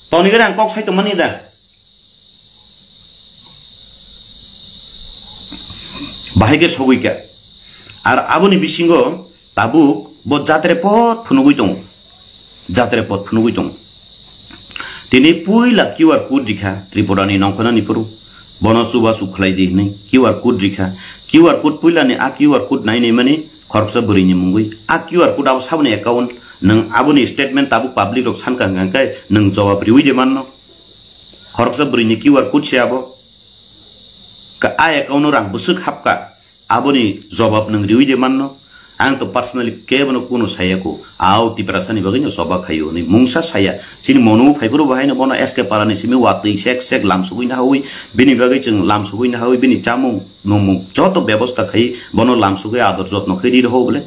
Toni gari ang kok sai tongmani da. Bahai khe sogwi kha. Ar aboni bisingo tabuk bo jatre pot phunugwi tongo. Jatre pot phunugwi tongo. Tini puila Q R code rikha Tripura ni nongkhornani phuru. Bono chubachu khlai di hwnwi Q R code rikha. Q R code puilani a Q R code nai nai mani khoroksa bwrwi ni mungwi. A Q R code abo saboni account, nwng aboni statement tabuk public rok sankha hwnkha khe nwng jawab riwi de manno. Khoroksa bwrwi ni Q R code se abo. Ka a account o rang bwswk hapkha, aboni jawab nwng riwi de manno. Ang to personally kebono kuno saya ko. Ao Tiprasa ni bagwi no jawab khaio hwnwi mungsa saya. Chini mono phaiphuru bahai no bono S K Para ni simi watwi sek sek lam sugwi nahawi. Bini bagwi chwng lam sugwi nahawi, bini chamung nungmung joto bebosta khai bono lam sugwi ador jotno khai ri roho bole.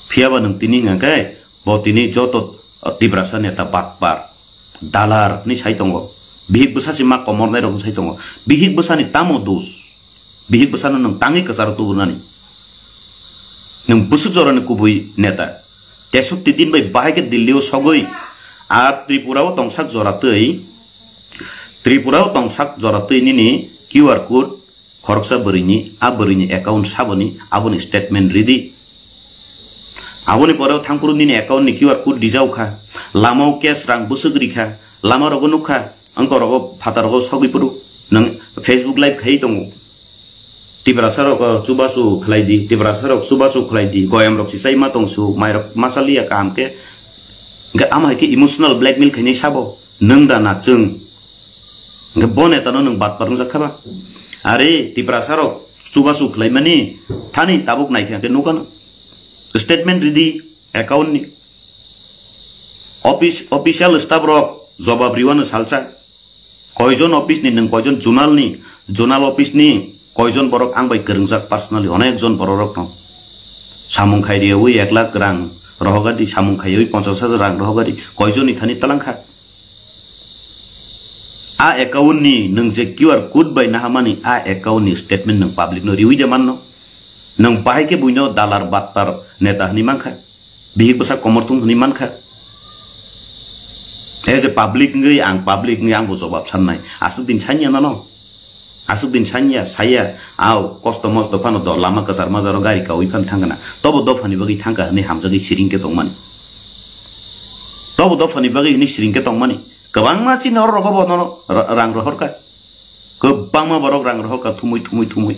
Phiya ba nwng tini hwnka khe bo tini joto, uh, Tiprasa neta batpar, dalar ni sai tongo. Bihik bwsa si ma komornai rok sai tongo. Bihik bwsa ni tamo dos? Bihik bwsano nwng tangwi kwcharo tubunani. Nwng bwswk jorani kubui neta. Tesotti din bai bahai khe Delhi o sogwi. Ar Tripura o tongsak jora twi, Tripura o tongsak jora twi nini Q R code khoroksa bwrwini, a bwrwini account saboni, aboni statement ridi. Aboni pore o thangphuru nini account ni Q R code rijao kha. Lama o cash rang bwswk rikha. Lama rogo nukha. Ang korogo phataro sogwi phuru nwng Facebook live khai tongo. Tiprasa rok, uh, chubachu khlai di, Tiprasa rok chubachu khlai di, goyam rok si chai ma tong su, mai rok ma chaliya kaham khe. Hingke ama hai khe emotional blackmail khainai sabo, nwng da na chwng. Hingke bo neta no nwng batpar wngjak kha ba? Are Tiprasa rok chubachu khlai mani thani tabuk nai khe hingke nukha no. Statement ridi account ni. Office, official staff rok jobab riwano salsa. Koijon office ni nwng, koijon zonal ni, zonal office ni koijon borok ang bai kwrwngjak personally, onek jon borok rok no. Samung khai riyawi ek lakh rang rohogadi, samung khaiwi ponchash hajar rang rohogadi, koijon ni thani talangkha. A account ni nwng je Q R code bai nahamani, a account ni statement nwng public no riwi de manno. Nwng bahai khe buino dalar battar neta hwnwi mankha. Bihik bwsa komorthung hwnwi mankha. As a public wngwi ang, public wngwi ang bo jobab sannai. Aswk din sanya nano. Aswk din sanya, saya, au, kosto mosto phano do lama kwchar majaro gari kaui phan thangna. Tobo dophani bagwi thangkha hwnwi hamjagwi siring khe tongmani. Tobo dophani bagwi hwnwi siring khe tongmani. Kwbangma chini oro rogo bo nono ra-, rang rohorkha. Kwbangma borok rang rohorkha thumui, thumui, thumui.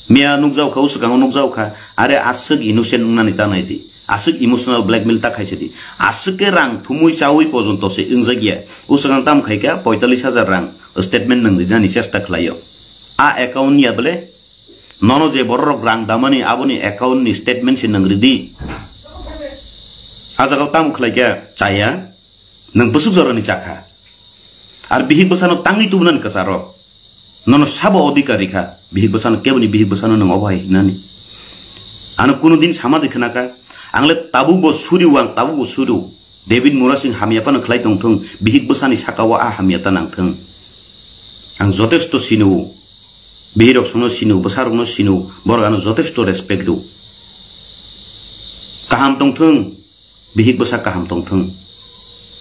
Miya nukjaokha, uswkango nukjaokha. Are aswk innocent wngnani ta nai di. Aswk emotional blackmail ta khaisa di. Aswk khe rang thumui chaui pojonto se wngjak ya. Uswkang tam khaikha poitallis hajar rang statement nwng rinani chesta khlaio. A account ya bole? Nono je bororok rang damani aboni account ni statement se nwng ridi. A jagao tamo khlaikha chaya? Nwng bwswk jorani chakha? Ar bihik bwsano tangwi tubunani kwcharo. Nono sabo odhikar rikha, bihik bwsano, keboni bihik bwsano nwng obo hai hinani. Ano kuno din sama di khwnaka, ang le tabuk bo suriu, ang tabuk bo suriu. David Murasing hamya phano khlai tongthung, bihik bwsani sakao a hamya ta nangthung. Ang jotesto sinio, bihirok songno sinio, bwsarokno sinio, borok ano jotesto respect rw. Kaham tongthung, bihik bwsa kaham tongthung.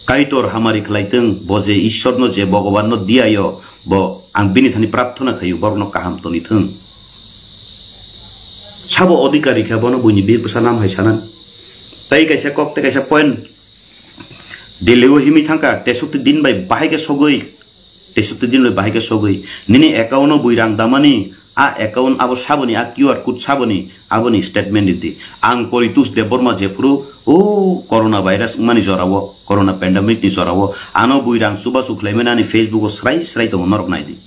Kaitor hamari khlai thung, bo je Ishwarno, je Bhagwanno diyayo, bo ang bini thani prarthana khaio, borokno kaham toni thung. Sabo odhikar rikha bono buini bihik bwsa nam hai sanan. Tai kaisa kok, tai kaisa point. Delhi o himwi thangkha, tesukti din bai bahai khe sogwi, tesukti din bai bahai khe sogwi. Nini account o bui rang damani, a account abo saboni, a Q R code saboni, aboni statement di. Ang Poritos Debbarma jephuru, o corona virus wngmani jorao, corona pandemic ni jorao, ano bui rang chubachu khlaimani ani Facebook o srai srai tongo, norok nai di.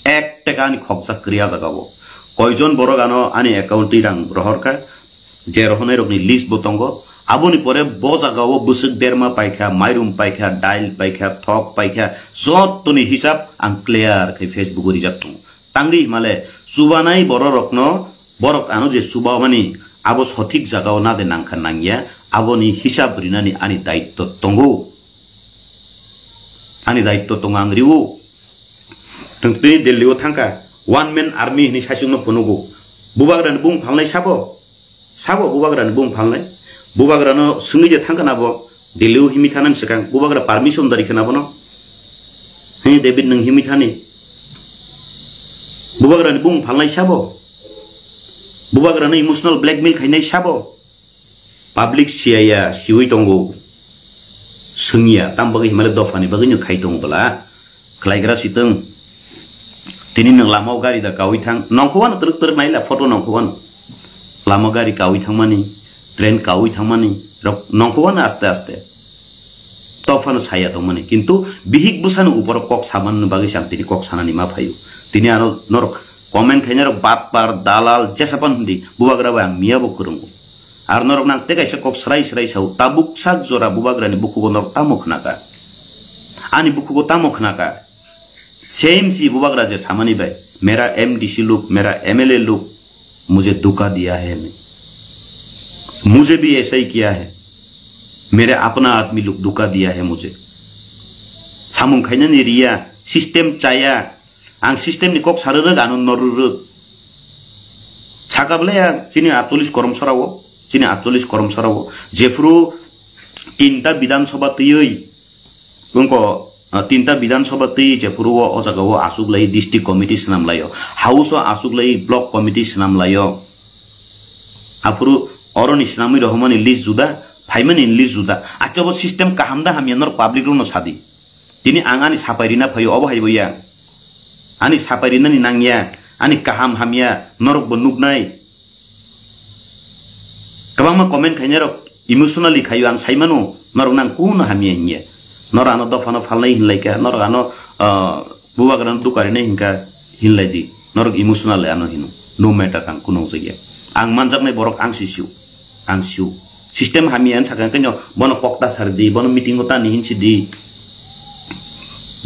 Ek taka ani khoksa kwrwi a jaga o. Koijon borok ano ani account twi rang rohorkha, je rohornai rokni list bo tongo. Aboni pore bo jaga o bwswk berma paikha, mairum paikha, dail paikha, thok paikha, jottoni hisab ang clear khai Facebook o rijak tongo. Tangwi himale chubanai borok rokno, borok ano je chubamani abo sothik jaga o nade nangkha nangya, aboni hisab rinani ani daitto tongo. Ani daitto tongo, ang riwo. Tong twi Delhi o thangkha, one man army hinwi saichung no phunugo. Bubagra ni bung phalnai sabo? Sabo bubagra ni bung phalnai? Bubagra no swngwi je thangkha na bo? Delhi o himwi thanani swkang bubagra permission dari khana bono? He David, nwng himwi thani? Bubagra ni bung phalnai sabo? Bubagra no emotional blackmail khainai sabo? Public siyaya, siwi tongo. Swngya, tam bagwi himale dophani bagwi no khai tongo bwla. Khlaigra sitwng. Tini nwng lama o gari da kawi thang. Nongkhowano twrwk twrwk naila photo nongkhowano. Lama gari kawi thangmani, train kawi thangmani. Rok nongkhowano aste aste. Dophano saya tongmani. Kintu bihik bwsano uporo kok samanani bagwi se ang tini kok sanani ma phaio. Tini ano norok comment khainai rok batpar, dalal, jesapan hindi. Bubagra bai ang miya bo kwrwngo. Ar norok nang tei kaisa kok srai srai sao, tabuk sak jora bubagrani bukhugo norok tamo khnaka? Ani bukhugo tamo khnaka? Same si bubagra je samani bai, "Mera M D C log, mera M L A log, mujhe dhuka diya hai ne. Mujhe bhi aisa hi kiya hai. Mere apna aadmi log dhuka diya hai mujhe." Samung khainani riya, system chaya, Ang system ni kok sarwrwk, ano norwrwk. Saka bwle ya chini atolish koromsarao, chini atolish koromsarao. Jephuru tinta Bidhan Sabha twiwi, wngko, ah, tinta Bidhan Sabha twi jephuru o, o jaga o aswk lai district committee swnam laio. House o aswk lai block committee swnam laio. Aphuru oroni swnamwi rohormani list juda, phaimani list juda. Acha bo system kaham da hamya norok public rokno sadi. Tini ang ani sapai rina phaio, obo hai bo ya. Ani sapai rinani nang ya, ani kaham hamya, norok bo nuknai. Kwbangma comment khainai rok emotionally khaio, ang sai mano, norok nang kuno hamya hinya. Norok ano dophano phalnai hinlai kha, norok ano, ah, bubagrano dukarinai hinkha hinlai di. Norok emotional ano hino. No matter ang kuno jakya. Ang manjaknai borok ang si sio. Ang sio. System hamya ang sakha khe no bono kok ta sar di, bono meeting o ta ni hin si di.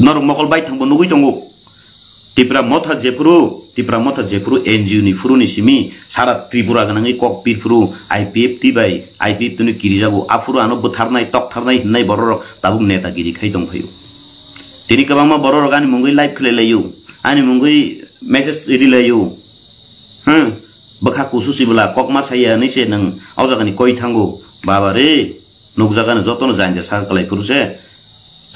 Norok mokol bai thang bo nugui tongo. Tipra Motha jephuru, Tipra Motha jephuru N G O ni phuru ni simi sara Tripura ganangwi kok pir phuru I P F T bai, I P F T ni kirijago. Aphuru ano bwtharnai, toktharnai hinnai bororok tabuk netagiri khai tong phaio. Tini kwbangma bororok ani mungwi live khlai laio, ani mungwi message ri laio. Hmm, bwkha kusu sibwla kokma saya hinwi se nwng o jagani koi thango. Baba re, nukjagani jotono janja saka kwlai phuru se,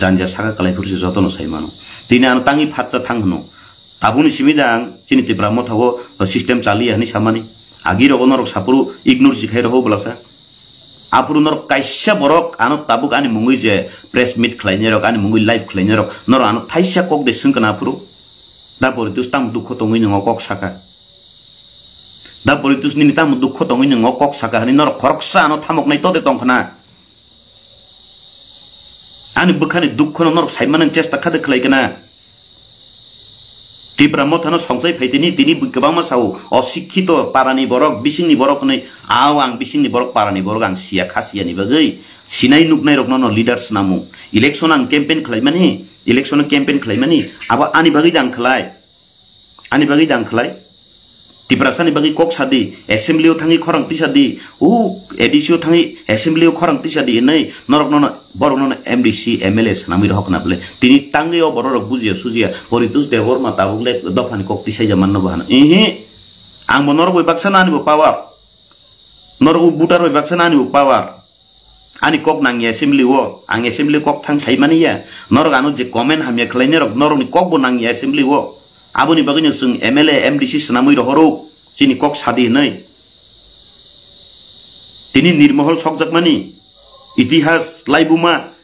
janja saka kwlai phuru se jotono sai mano. Tini ano tangwi phatsa thang hwno. Tabukni simi da ang chini Tipra Motha o system chaliya hinwi samani. Agi rogo norok saphuru ignore si khai rogo bwlasa. Aphuru norok kaisa borok ano tabuk ani mungwi je press meet khlainai rok, ani mungwi live khlainai rok, norok ano thaisa kok de swngkana aphuru. Da Poritus tamo dukho tongwi nwngo kok saka. Da Poritus nini tamo dukho tongwi nwngo kok saka hinwi norok khoroksa ano thamoknai tode tongkhna. Ani bwkhani dukhono norok saimanani chesta khade khlai kana. Tipra Mothano songchai phai tini, tini bui kwbangma sao, osikhito parani borok, bisingni borok hinwi, ao ang bisingni borok, parani borok ang siya, kha siyani bagwi sinai nuknai rokno no leader swnamung. Election ang campaign khlaimani, election campaign khlaimani, abo ani bagwi da ang khlai. Ani bagwi dang khlai. Tiprasani bagwi kok sadi, assembly o thangwi khorang tisadi, u A D C o thangwi assembly o khorang tisadi hinwi norok nono, borok nono M D C, M L A swnamwi rohok na bwle. Tini tangwi o borok rok bujiya sujiya, Poritus Debbarma tabuk le dophani kok tisaija manno bo hano. Ihi, ang bo norok bai baksa no ani bo power. Norok bo voter bai baksa no ani bo power. Ani kok nangya assembly o, ang assembly kok thang sai mani ya. Norok ano je comment hamya khlainai rok, norok ni kok bo nangya assembly o. Aboni bagwi no chwng M L A, M D C swnamwi rohoro, chini kok sadi hinwi. Tini Nirmohol sokjakmani, itihas laibuma,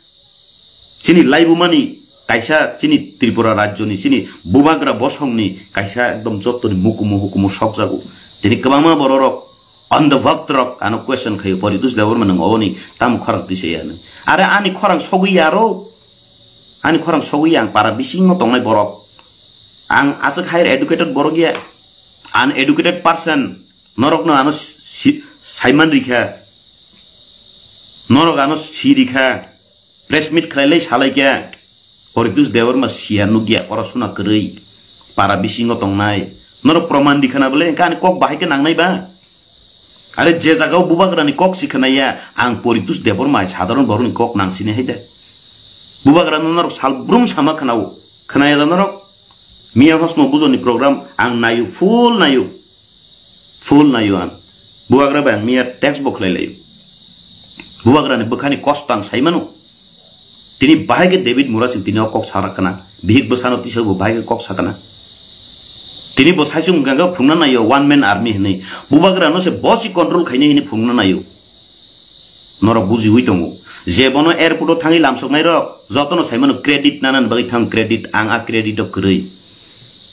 chini laibumani kaisa chini Tripura rajyoni chini bubagra bosongni kaisa ekdom jottoni mukumu hukumu sokjago. Tini kwbangma bororok on the work rok ano question khayo, Poritus Debbarma nwng oboni tamo khorang tisa ya hinwi. Are ani khorang sogwi ya ro, ani khorang sogwi ya, ang para bisingo tongnai borok. Ang aswk higher educated borok ya, uneducated person, norokno ano si-, saiman rikha, norok ano si rikha. Press meet khlailai salaikha, Poritus Debbarma siya nukya, oro suna kwrwi, para bisingo tongnai. Norok proman dikhana bole, engkha ani kok bahai khe nangnai ba? Are je jagao bubagrani kok si khnaya, ang Poritus Debbarma hai sadharon borokni kok nang sini hai de. Bubagrano norok salbrum sama khnao, khnaya da norok? Miya hosno bujoni program ang nayo, full nayo. Full nayo ang. Bubagra bai ang miya text bo khlai layo. Bubagra ni bwkhani kosto ang sai mano. Tini bahai khe David Murasing tini o kok sa kna. Bihik bwsano tisa bo bahai khe kok sa kna. Tini bo sai chung ganga phungna nayo one man army hinwi. Bubagra no se bosi control khainai hinwi phungna nayo. Norok bujiwi tongo. Je bono airport o thangwi lamsoknai rok, jotono sai mano credit nanani bagwi thang credit, ang a credit o kwrwi.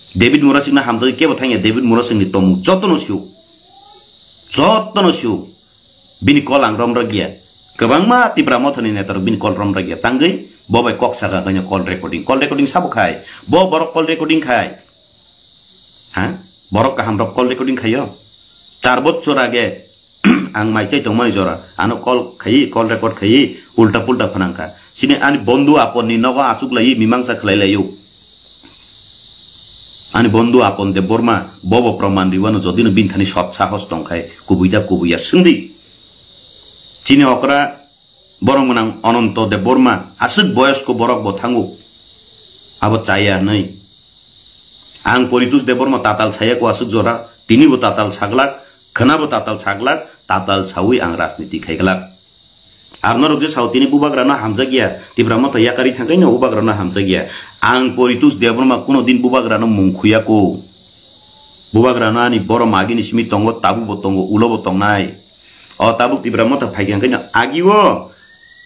David Murasing no hamjagwi kebo thangya, David Murasing ni tomung jotono sio. Jotono sio. Bini kol ang romrok ya. Kwbangma Tipra Mothani neta rok bini kol romrok ya. Tangwi bo bai kok saka kanya call recording. Call recording sabo khai. Bo borok call recording khai. Ha? Borok kaham rok call recording khayo. Char bochor age ang mai chai tongmani jora. Ano call khayi, call record khayi, ulta pulta phanangkha. Sini ani bondhu apon ni nogo asuk layi mimangsa khlai layo. Ani bondhu apon de Borma, bobo proman riwano jodi no bini thani sot sahos tongkhai, kubui da kubui ya swngdi. Chini okra Borok mwnang Ananto Debbarma, aswk boyosko borok bo thango. Abo chaya hwnwi. Ang Poritus Debbarma tatal saya ko aswk jora, tini bo tatal saglak, khwna bo tatal saglak, tatal sawi ang rajniti khaiglak. Ar norok je sao tini bubagrano hamjakya, Tipra Motha yakarwi thangkhaino bubagrano hamjakya. Ang Poritus Debbarma kuno din bubagrano mung khuyako. Bubagrano ani borok magini simi tongo, tabuk bo tongo, ulo bo tongnai. O tabuk Tipra Motha phaikha hwnkhe no agio,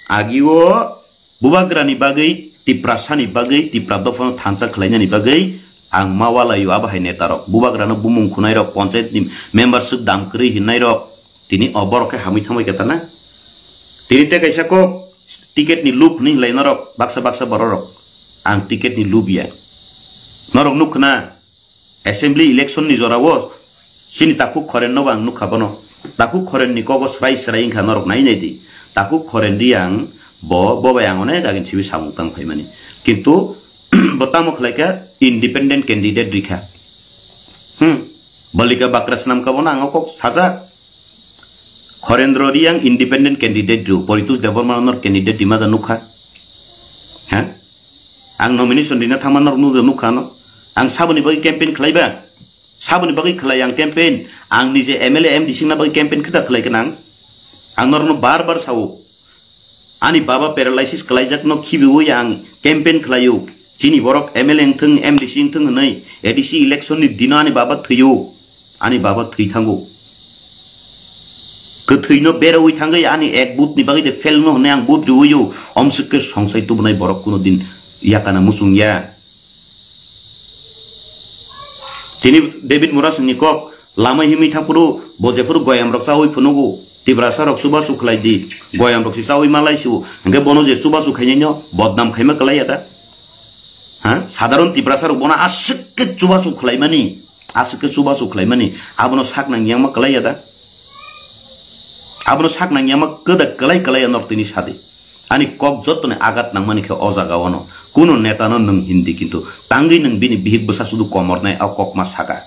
agio bubagrani bagwi, Tiprasani bagwi, Tipra dophano thansa khlainani bagwi ang ma walaio abo hai netarok. Bubagrano bumung khunairok, ponchayatni member swk dam kwrwi hinnairok, tini o borok khe hamwi thangbai khe tana. Tini tei kaisa kok ticket ni lub hwnwi hinlai norok, baksa baksa bororok. Ang ticket ni lub ya. Norok nuk khna, Assembly election ni jora o chini Takhuk Khoren no bo ang nukha bono. Takhuk Khoren ni kogo srai srai wngkha norok nai nai di. Takhuk Khoren di ang bo, bo bai ang onek agini simi samung tang phaimani. Kintu bo tamo khlai kha independent candidate rikha. Hmm. Balika bakra swnam kha bono ang o kok sajak. Khorendro Riang independent candidate ru, Poritus Debbarma nor candidate di ma da nukha. Ha? Ang nomination rina thangma norok nukha, nukha no. Ang saboni bagwi campaign khlaiba. Saboni bagwi khlai ang campaign. Ang nije M L A M D C wngna bagwi campaign khe da khlai khe nang. Ang norokno bar bar sao. Ani baba paralysis khlaijak no khibiwi ang campaign khlaio. Chini borok M L A wngthung, M D C wngthung hwnwi A D C election ni dino ani baba thwio. Ani baba thwi thango. Kwthwino berowi thangwi ani ek vote ni bagwi de fail no hwnwi ang vote riwio. Omswk khe songsai tubunai borok kuno din yakana muchung ya. Tini David Murasing ni kok lama himwi thangphuru bo jephuru goyam rok chawi phunugo. Tiprasa rok chubachu khlai di. Goyam rok se chawi malai su. Hwnkhe bono je chubachu khainai no bodnam khaima kwlai ya da. Ha? Sadharon Tiprasa rok bono aswk khe chubachu khlaimani. Aswk khe chubachu khlaimani, abono sak nang yangma kwlai ya da? Abono sak nang yangma kwda kwlai kwlai ya norok tini sadi. Ani kok jotoni agat nangmani khe o jaga ono. Kuno neta no nwng hindi kintu tangwi nwng bini bihik bwsa sudu komornai o kok ma saka.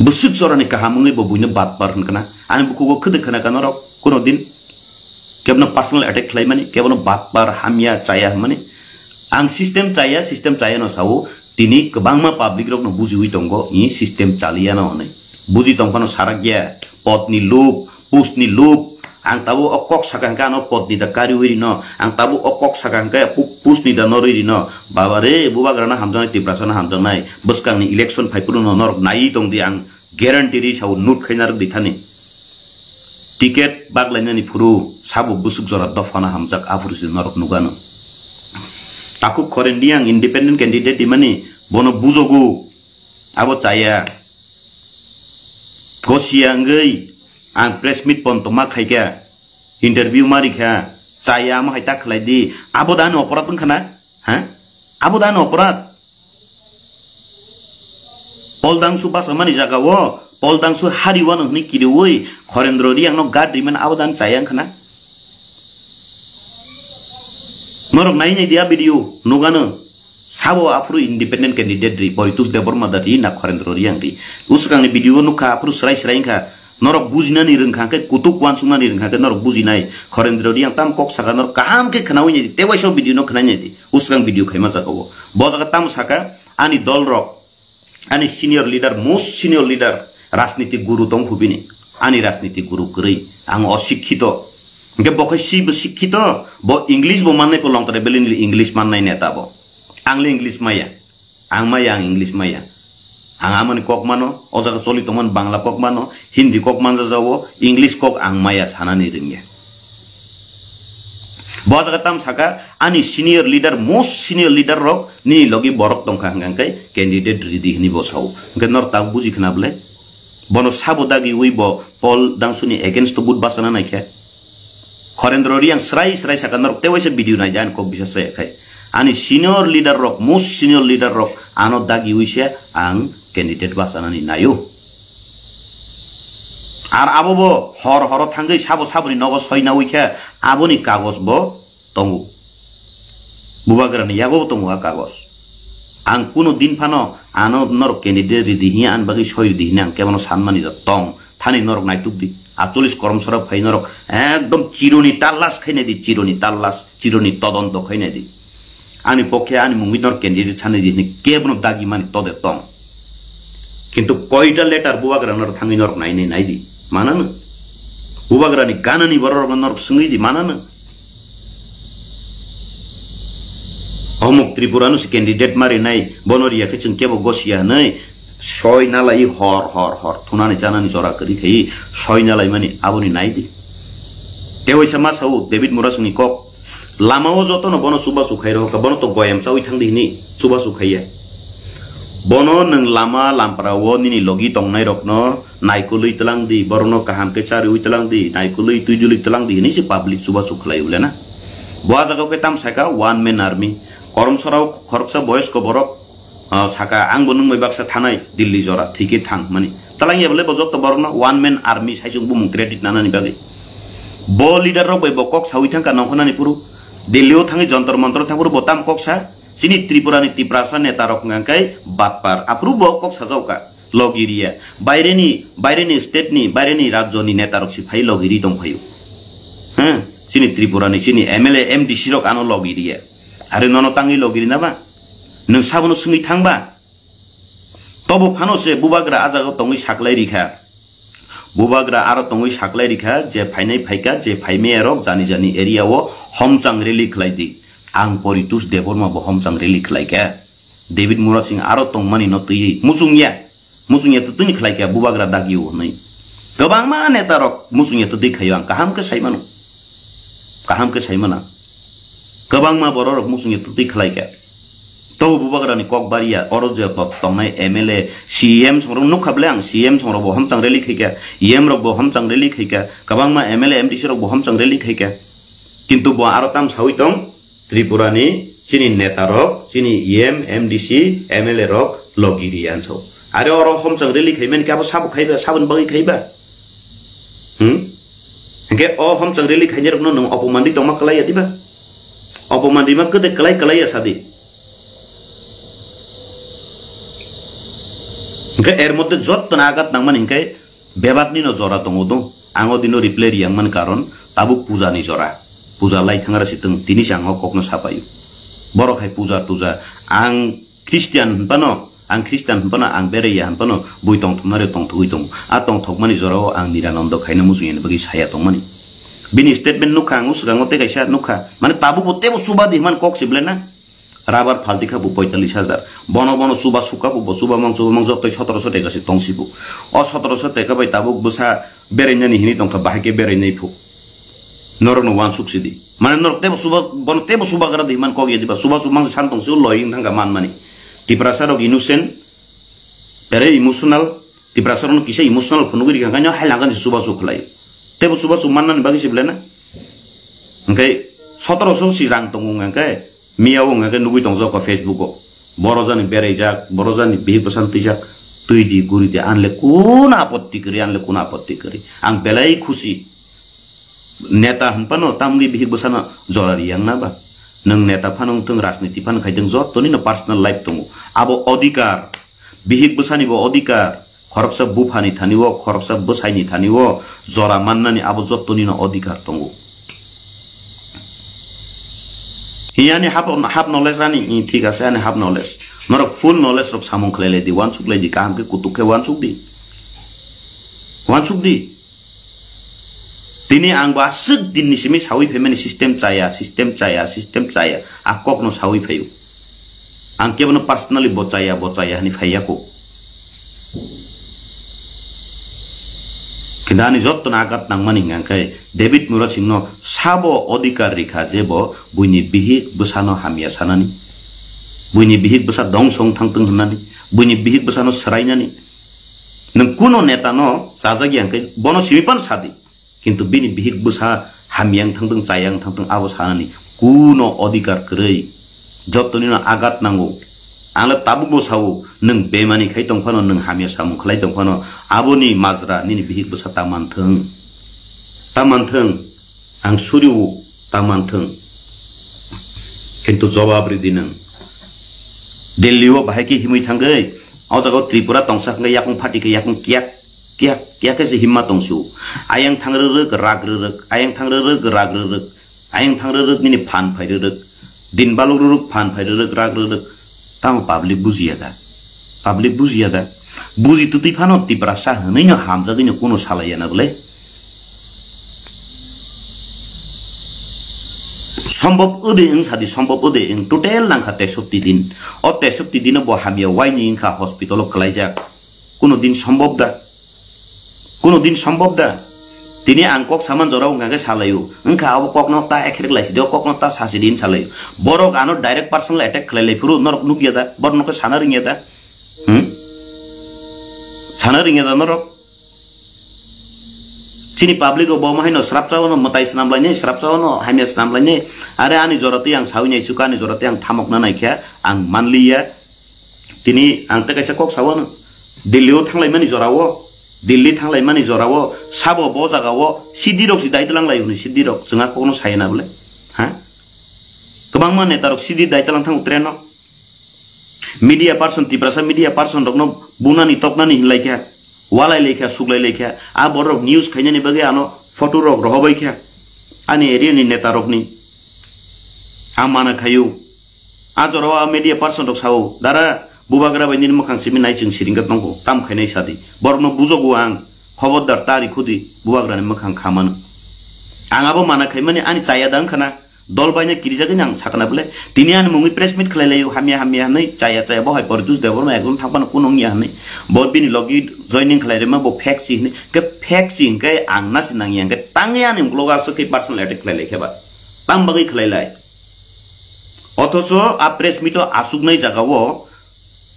Bwswk jorani kaham wngwi bo buino batpar hwnkha na. Ani bukhugo khwdwk khna ka norok kuno din. Kebono personal attack khlaimani, kebono batpar hamya chaya hwnmani. Ang system chaya, system chaya no sao, tini kwbangma public rok no bujiwi tongo, i system chaliya no hwnwi. Buji tongphano sarak ya, potni loop, post ni loop, ang tabuk o kok saka hwnkhe ano potni da kariwi rino, ang tabuk o kok saka hwnkhe pu-, post ni da norwi rino. Baba re, bubagra no hamjaknai, Tiprasa no hamjaknai, bwskang ni election phaiphuru no norok naiwi tongdi ang. Guarantee ri sao nut khaina rwk di thani. Ticket baglainani phuru sabo bwswk jora dophano hamjak aphuru se norok nugano. Takhuk Khoren Reang independent candidate dimani bono bujogo abo chaya. Gosia wngwi ang press meet pon tongma khaikha, interview ma rikha, chaya amo hai ta khlai di. Abo da ani oporad wngkha na? Ha? Abo da ani oporad? Pol Dangsu bachamani jaga o, Pol Dangsu hari wano hwnwi kiriwi Khorendro Reang no guard rimani abo dan chaya wngkha na? Norok nai nai dia video nugano. Sabo aphuru independent candidate ri, Poritos Debbarma da ri na Khorendro Reang ri. Usukang ni video o nukha aphuru srai srai wngkha. Norok bujinani rwngkha khe, kutuk uansuknani rwngkha khe norok bujinai. Khorendro Reang tam kok saka norok kaham khe khnawi nai di, tei waisa o video no khnai nai di. Usukang video khaima jaga o. Bo jaga tamo saka, ani dol rok, ani senior leader, most senior leader, rajniti guru tong phu bini. Ani rajniti guru kwrwi, ang osikkito. Hwnkhe bo khai si bo sikkito, bo English bo mannai, bo Longtrai Valley ni English mannai neta bo. Ang le English maya. Ang maya, ang English maya. Ang amani kok mano, o jaga choli tongmani Bangla kok mano, Hindi kok manjajao, English kok ang maya sanani rwngya. Bo jaga tam saka, ani senior leader, most senior leader rok nini logi borok tongkha hwnkha hwnkhe candidate ridi hwnwi bo sao. Hwnkhe nor tabuk buji khna bwle? Bono sabo dagiwi bo Pol Dangsuni against o vote bachana naikhe? Khorendro Reang srai srai saka norok tei waisa video naidi ani kok bisa chaya khai. Ani senior leader rok, most senior leader rok ano dagiwi se ang candidate bachanani naio. Ar abo bo hor horo thangwi sabo saboni nogo soinawi khe aboni kagoj bo tongo. Bubagrani yago bo tongo a kagoj. Ang kuno din phano ano norok candidate ridi hiya ani bagwi soi ridi hini ang kebono sanmani da tong. Thani norok naituk di. Atcholish koromsora phai norok ekdom chironi tallas khainai di, chironi tallas, chironi todonto khainai di. Ani pokhe ani mungwi norok candidate sanai di hini kebono dagi mani tode tong. Kintu koita letter bubagra norok thangwi norok nainai nai di. Manano? Bubagrani ganani bororokno norok swngwi di, manano? Omuk Tripura no se candidate ma rinai, bono riya khe chwng kebo gosia hwnwi soi nalai hor hor hor thunani chanani jora kwrwi khai soi nalai mani aboni nai di. Tei waisa ma sao David Murasingni kok, lama o joto no bono chubachu khai rohor kha, bono to goyam chawi thang di hini chubachu khaiya. Bono nwng lama lampra o nini logi tongnai rokno naikolwi tlang di, borokno kaham khe chariwi tlang di, naikolwi twi dulwi tlang di hini se public chubachu khlai ule na. Bo a jaga khe tam saka one man army. Koromsora o khoroksa boyosko borok, ah, saka, "Ang bo nwng bai baksa thanai Delhi jora, thwi khe thang," mani. Talang ya bole bo joto borokno one man army sai chwng bumung credit nanani bagwi. Bo leader rok bai bo kok sawi thangkha nongkhornani phuru. Delhi o thangwi Jantar Mantar thang phuru bo tam kok sa? Chini Tripura ni Tiprasa neta rok hwnkha khe batpar. Aphuru bo kok sajao ka. Logiriya. Baireni, baireni state ni, baireni rajyo ni neta rok si phai logiri tong phaio. He? Chini Tripura ni, chini M L A, M D C rok ano logiriya. Are nono tangwi logiri na ba? Nwng sabono swngwi thang ba? Tobo phano se bubagra a jaga tongwi saklai rikha. Bubagra aro tongwi saklai rikha je phainai phaikha, je phaimaya rok jani jani area o homchang rally khlai di. Ang Poritos Debbarma bo homchang rally khlai kha. David Murasing aro tongmani no twiwi muchungya. Muchungya twtwini khlai kha bubagra dagi o hwnwi. Kwbangma neta rok muchungya twtwi khaio ang kaham khe sai mano. Kaham khe sai mano. Kwbangma borok rok muchungya twtwi khlai kha. Tobo bubagrani kok bariya, oro je kok tongnai M L A, C M songrok nukha ble ang C M songrok bo homchang rally khaikha, E M rok bo homchang rally khaikha, kwbangma M L A, M D C rok bo homchang rally khaikha. Kintu bo aro tam sawi tong, Tripura ni chini neta rok, chini E M, M D C, M L A rok logiri anso. Are oro homchang rally khaimani khe abo sabo khaiba, saboni bagwi khaiba? Hmm? Hingke o homchang rally khainai rokno nwng opoman ri tongma kwlai ya diba? Opoman rima kwdek kwlai kwlai ya sadi. Hingke er moddhe jotto na agat nangmani hingke bebak nino jora tongo do. Ang o dino reply riyang man karon tabuk puja ni jora. Puja lai thangra sitwng tini se ang o kokno sapaio. Borok hai puja tuja ang Christian hinphano, ang Christian hinphano, ang beraiya hinphano, bui tongthoknari tongthogwi tongo. A tongthokmani jorao ang Nirananda khaina muchungya ni bagwi saya tongmani. Bini statement nukha ang o swkango tei kaisa nukha. Mane tabukbo teibo chuba di hwnmani kok se belai na. Rabar phalti kha bo poitallis hajar. Bono bono chuba sukha bo, bo chuba mang chuba mang joktoi sotoroso teka se tongsi bo. O sotoroso teka bai tabuk bwsa berainani hinwi tongkha, bahai khe berainai phu. Norokno wansuk sidi. Mane norok teibo chuba, bono teibo chubagra di hwnmani kok ya diba? Chuba chuk mang san tongsi o loi wng thangkha manmani. Tiprasa rok innocent, tere emotional, Tiprasa rokno kisa emotional phunugwi rikha khaino hai langkha se chuba chuk khlai. Teibo chuba chuk mannani bagwi se belai na. Hingke sotoroso si rang tongo hingke miya o hingke nugwi tongjak o Facebook o. Boro jani beraijak, boro jani bihik bwsan twijak, twi di, guri di, anle kun apotti kwrwi, anle kun apotti kwrwi. Ang belai khusi. Neta hinphano tamni bihik bwsano jora riyang na ba? Nwng neta phano wngthung, rajniti phano khaithung, jottoni no personal life tongo. Abo odhikar, bihik bwsani bo odhikar, khoroksa buphani thani o, khoroksa bwsaini thani o jora mannani abo jottoni no odhikar tongo. Hi ani half, half knowledge ani, i, thik ase, ani half knowledge. Norok full knowledge rok samung khlai lai di, wansuk lai di, kaham khe kutuk khe wansuk di. Wansuk di. Tini ang bo aswk din ni simi sawi phaimani system chaya, system chaya, system chaya. A kok no sawi phaio. Ang kebono personally bo chaya, bo chaya hani phaiya ko. Kintu ani jotto no agat nangmani hingka khe David Murasing no sabo odhikar rikha je bo buini bihik bwsano hamya sanani. Buini bihik bwsa dongso wng thangtwng hwnani. Buini bihik bwsano swrainani. Nwng kuno neta no chajak ya hingke bono simi pan sadi. Kintu bini bihik bwsa hamya wng thangtwng, chaya wng thangtwng abo sanani kuno odhikar kwrwi. Jottoni no agat nango. Ang le tabuk bo sao, nwng bemani khai tong phano, nwng hamya samung khlai tong phano, aboni majra nini bihik bwsa ta manthwng. Ta manthwng. Ang suriwo ta manthwng. Kintu jobab ridi nwng. Delhi o bahai khe himwi thangwi, o jaga o Tripura tongsa hwnkhe yakung phati khe yakung kiyak, kiyak, kiyak khe se himma tongsu. Ayang thang rwrwk, rak rwrwk, ayang thang rwrwk, rak rwrwk, ayang thang rwrwk nini phan phai rwrwk, din baluk rwrwk, phan phai rwrwk, rak rwrwk. Tamo public bujiya da? Public bujiya da? Buji twtwi phano Tiprasa hwnwi no hamjagwi no kuno salaiya na bwle? Sombhob ode wng sadi, sombhob ode wng, total nangkha tesopti din. O tesopti dino bo hamya waini wngkha hospital o kwlaijak. Kuno din sombhob da? Kuno din sombhob da? Tini ang kok saman jorao wngkha khe salaio. Wngkha abo kokno ta ekhrek laisidi, o kokno ta sasidi hin salaio. Borok ano direct personal attack khlai lai phuru norok nukya da? Borok nokhe sana rwngya da? Hmm? Sana rwngya da norok? Chini public rok bo omo haino srapsa wano mwtai swnam lainai, srapsa wano hamya swnam lainai. Are ani jora twi ang sawi nai chuka, ani jora twi ang thamok na naikha, ang manliya. Tini ang tei kaisa kok sawano. Delhi o thanglaimani jora o, Delhi thanglaimani jora o, sabo bo jaga o, C D rok si dai tlang lai hwnwi C D rok chwng a kokno saya na bwle? Ha? Kwbangma neta rok C D dai tlang thango train o. Media person, Tiprasa media person rokno bunani toknani hinlaikha, walai laikha, suklai laikha. A borok news khainani bagwi ano photo rok rohobaikha. Ani area ni neta rokni. A mana khayu. A jorao a media person rok sao, "Dara, bubagra bai nini mwkhang simi nai chwng siringkha tongo, tam khainai sadi." Borokno bujogo ang, khobordar ta rikhudi, bubagrani mwkhang khamano. Ang abo mana khaimani ani chaya da wngkhana. Dol baina kirijagwi ang sakna bwle. Tini ani mungwi press meet khlai laio, hamya hamya hwnwi, chaya chaya bo hai Poritus Debbarma ekjon thangphano kuno wngya hwnwi. Bo bini logi joining khlai rima bo fake si hwnwi. Khe fake si hwnkhe ang nasi nangya hwnkhe tangwi ani uklogo aswk khe personal attack khlai lai khe ba. Tam bagwi khlai lai. Othocho a press meet o achuknai jagao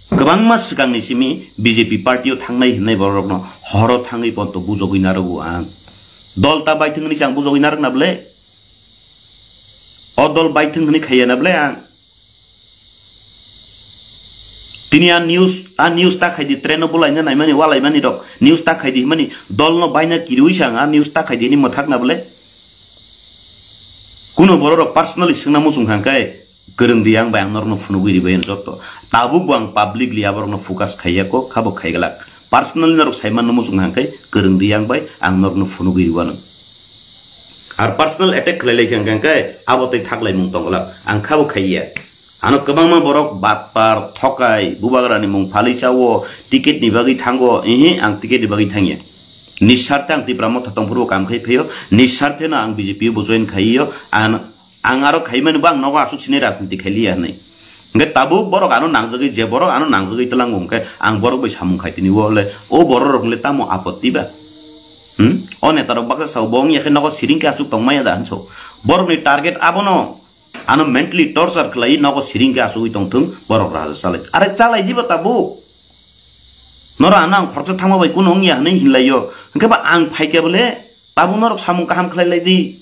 kwbangma swkangni simi B J P party o thangnai hwnwi borokno horo thangwi ponto bujogwi narwgo ang. Dol ta baithwng hwnwi se ang bujogwi narwkna bwle? O dol baithwng hwnwi khaiya na bwle ang? T Tini a news, a news ta khai di, train no bulaina naimani, walaimani rok news ta khai di himani, dol no baina kiriwi sa ang a news ta khai di ni mwthak na bole. Kuno borok rok personally swngna muchung hang khe, kwrwng di yang bai ang norok no phunugwi ribai ang jotto. Tabuk bo ang publicly aborok no focus khaiya ko, khabo khaiglak. Personally norok saiman no muchung hang khe, kwrwng di yang bai ang norok no phunugwi riwano. Ar personal attack khlai lai khe hang khe abo tei thaklai mung tongglak, ang khabo khaiya. Ano kwbangma borok batpar, thokai, bubagrani mung phalwi chawo, ticket ni bagwi thango, ehe, ang ticket ni bagwi thangya. Nisarte ang Tipra Motha tongphuru kam khai phaio, nisarte no ang B J P o bo join khaiyo, ang, ang aro khaimani bo ang nogo aswk sinai rajniti khailiya hinwi. Hwnkhe tabuk borok ano nangjagwi, je borok ano nangjagwi twlango hwnkhe ang borok bai samung khai tini o le, o borok rok le tamo apotti ba? Hmm? O neta rok baksa sao bo wngya khe nogo siring khe aswk tongmaya da hinso. Borokni target abono. Ano mentally torture khlai nogo siring khe asugwi tongthung, borok raja chalai. Are chalai diba tabuk? Noro ano ang khoroksa thangma bai kuno wngya hinwi hinlaio. Hwnkhe ba ang phaikhe bole tabuk norok samung kaham khlai lai di.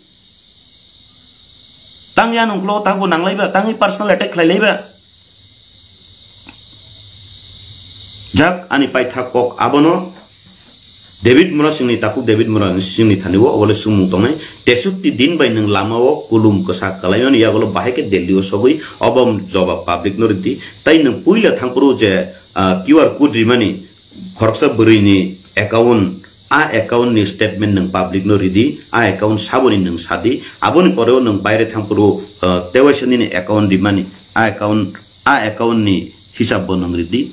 Tangya nungklo tabuk nanglaiba, tangwi personal attack khlai laiba. Jak ani paithak kok abono David Murasingni takhuk David Murasingni thani o obole sumung tongnai. Tesukti din bai nwng lama o kulum kwsa kalaimani yagulo bahai khe Delhi o sogwi obo jobab public no ridi. Tai nwng puila thangphuru je, ah, Q R code rimani khoroksa bwrwini account, a account ni statement nwng public no ridi, a account saboni nwng sadi, aboni pore o nwng baire thangphuru, ah, tewaisa nini account rimani, a account, a account ni hisab bo nwng ridi.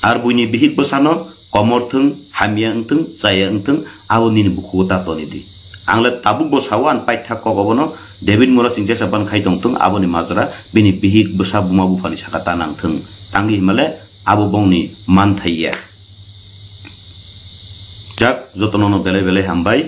Ar buini bihik bwsano komor thung, hamya wngthung, chaya wngthung, abo nini bukhugo ta toni di. Ang le tabuk bo sao, ani paithak kok obono David Murasing jesa ban khai tongthung, aboni majra bini bihik bwsa buma buphani saka ta nangthung. Tangwi himale abo bongni manthai ya. Jak jotono no belai belai hambai.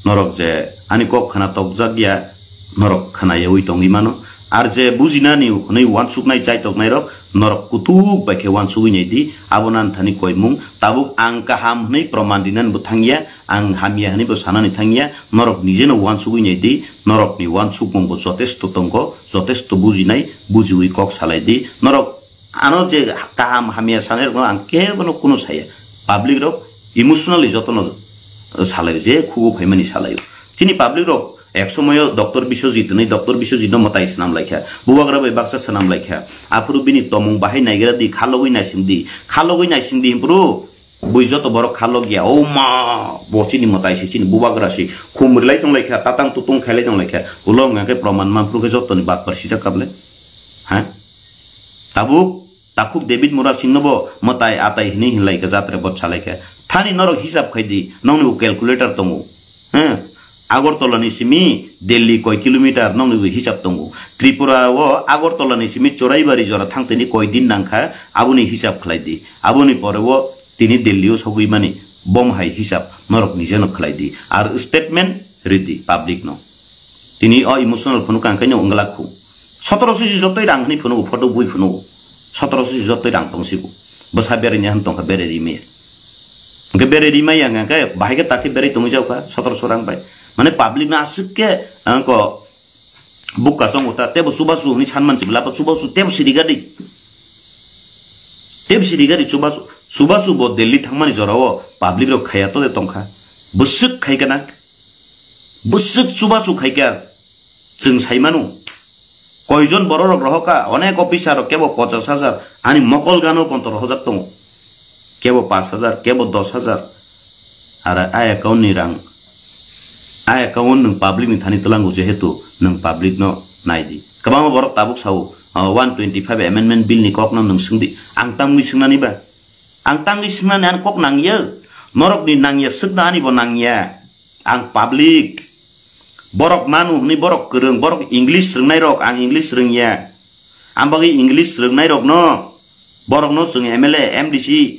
Norok je ani kok khna tokjak ya, norok khna yaui tongwi mano. Ar je bujinani hwnwi uansuknai chaitoknairok, norok kutuk bai khe uansugwi nai di, abo nan thani koimung. Tabuk ang kaham hwnwi proman rinani bo thangya, ang hamya hwnwi bo sanani thangya, norok nijeno uansugwi nai di, norokni uansukmung bo jotesto tongo, jotesto bujinai, bujiwi kok salai di. Norok ano je kaham hamya sanai rokno ang kebono kunu saya. Public rok emotionally jotono salai, je khugo phaimani salai. Chini public rok ek somoyo Doctor Biswajit hinwi, Doctor Biswajit no mwtai swnam laikha, bubagra bai baksa swnam laikha. Aphuru bini tomung bahai naigra di, khalogwi naising di, khalogwi naising di himpuru bui joto borok khalok ya. O ma, bo chini mwtai si, chini bubagra si, khum rilai tong laikha, tatang tutung khailai tong laikha. Ulo wngkha khe proman manphuru khe jotoni bakpar sijak kable. Ha? Tabuk takhuk David Murasing no bo mwtai atai hinwi hinlai khe jatre bot salai khe. Thani norok hisab khai di, nongni bo calculator tongo. He? Agartala ni simi Delhi koi kilometer nongni bo hisab tongo. Tripura o Agartala ni simi Choraibari jora thangtini koi din nangkha, aboni hisab khlai di. Aboni pore o tini Delhi o sogwi mani bom hai hisab norok nijeno khlai di. Ar statement ridi public no. Tini o emotional phunuk ang khaino wngla khu. Sotoroso si jotoi rang hwnwi phunugo, photo bui phunugo. Sotoroso si jotoi rang tong sigo. Bwsa berai ni han tongkha, berai rimaya. Hwnkhe berai rimaya hwnkhe bahai khe takhe berai tongwi jaukha sotoroso rang bai. Mane public no aswk khe, ah, ko bukka chongo ta, tebo chubachu hwnwi sanman sibla, chubachu tebo sirigadi. Tebo sirigadi chubachu, chubachu bo Delhi thangmani jorao public rok khaya to de tongkha. Bwswk khai kana? Bwswk chubachu khai kha? Chwng sai mano. Koijon borok rok rohor kha, onek officer rok kebo pochas hajar, ani mokol gano ponto rohorjak tongo. Kebo pash hajar, kebo dos hajar. Ar a account ni rang, a account nwng public ni thani twlango, jehetu nwng public no nai di. Kwbangma borok tabuk sao, ah, one twenty five amendment bill ni kok no nwng swng di. Ang tamwi swngnani ba? Ang tangwi swngnani ani kok nangya. Norok ni nangya, swkna ani bo nangya. Ang public. Borok manu hwnwi borok kwrwng, borok English rwngnai rok, ang English rwngya. Ang bagwi English rwngnai rok no, borok no chwng M L A, M D C,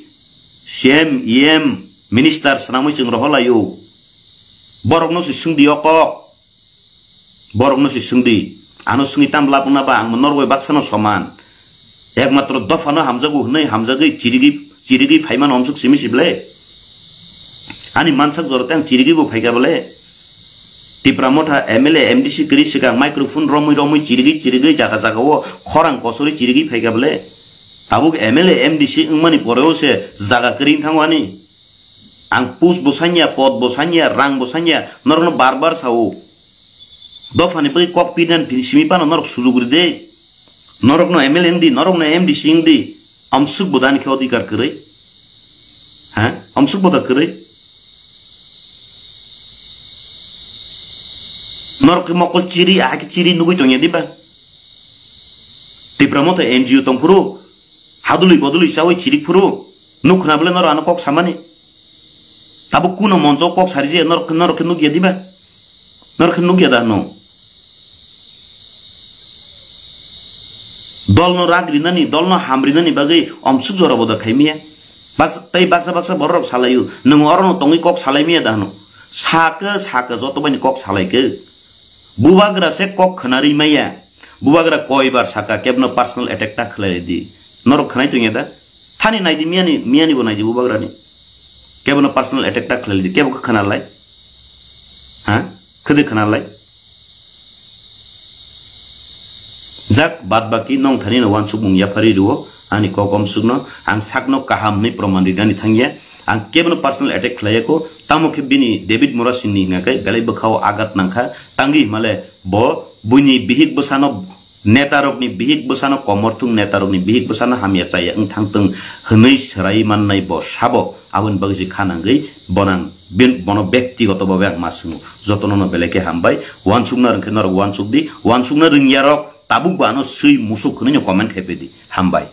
C M, E M, minister swnamwi chwng rohor laio. Borok no se swngdi o kok. Borok no se swngdi. Ano swngwi tam lab wngna ba, ang norok bai baksa no soman. Ekmatro dopha no hamjago hwnwi hamjagwi chirigwi, chirigwi phaimano omswk simi sible. Ani mansak jora tei ang chirigwi bo phaikha bole. Tipra Motha M L A, M D C kwrwi swkang microphone romwi romwi chirigwi chirigwi jaga jaga o khorang kosorwi chirigwi phaikha bole. Tabuk M L A, M D C wngmani poreo se jaga kwrwi wng thango ani. Ang post bo sanya, pod bo sanya, rang bo sanya, norokno bar bar sao. Dophani bagwi kok pidan phi simi phano norok sujuk ride. Norokno M L A wngdi, norokno M D C wngdi. Amsuk bo dani khe odhikar kwrwi. Ha? Amsuk bo da kwrwi. Norok khe mokol chiri, aha khe chiri nugwi tongya diba? Tipra Motha N G O tongphuru, hadului bodului chawi chirikphuru, nuk khna bole norok ano kok samani. Tabuk kuno moncho kok sari je norok, norok khe nukya diba? Norok khe nukya da hwno? Dolno rak rinani, dolno ham rinani bagwi omsuk jora boda khaimiya. Baksa, tei baksa baksa bororok salaio, "Nwng orono tongwi kok salaimiya da hwno?" Sakhe, sakhe joto baini kok salaikhe. Bubagra se kok khwnarwi maya. Bubagra koibar saka kebno personal attack ta khlai di. Norok khwnai tongya da? Thani naidi miyani, miyani bo naidi bubagrani. Kebno personal attack ta khlai di. Kebo khe khwnalai? Ha? Khede khwnalai? Jak, bad baki nong thani no wansukmung yaphari rwo, ani kok omsukno, ang sakno kaham hwnwi proman rinani thangya, ang kebono personal attack khlaiya ko, tamo khe bini David Murasingni hwnga khe belai bwkhao agat nangkha, tangwi himale bo buini bihik bwsano, netarokni bihik bwsano, komorthung netarokni bihik bwsano hamya chaya wng thangtwng hwnwi swrai mannai bo sabo, aboni bagwi se kha nangwi bonang bin-, bono bektigoto babe ang ma swngo, jotono no belai khe hambai, wansukna rwngkhe norok wansuk di, wansukna rwngya rok tabuk bo ano swi musuk hwnwi no comment khai pedi, hambai.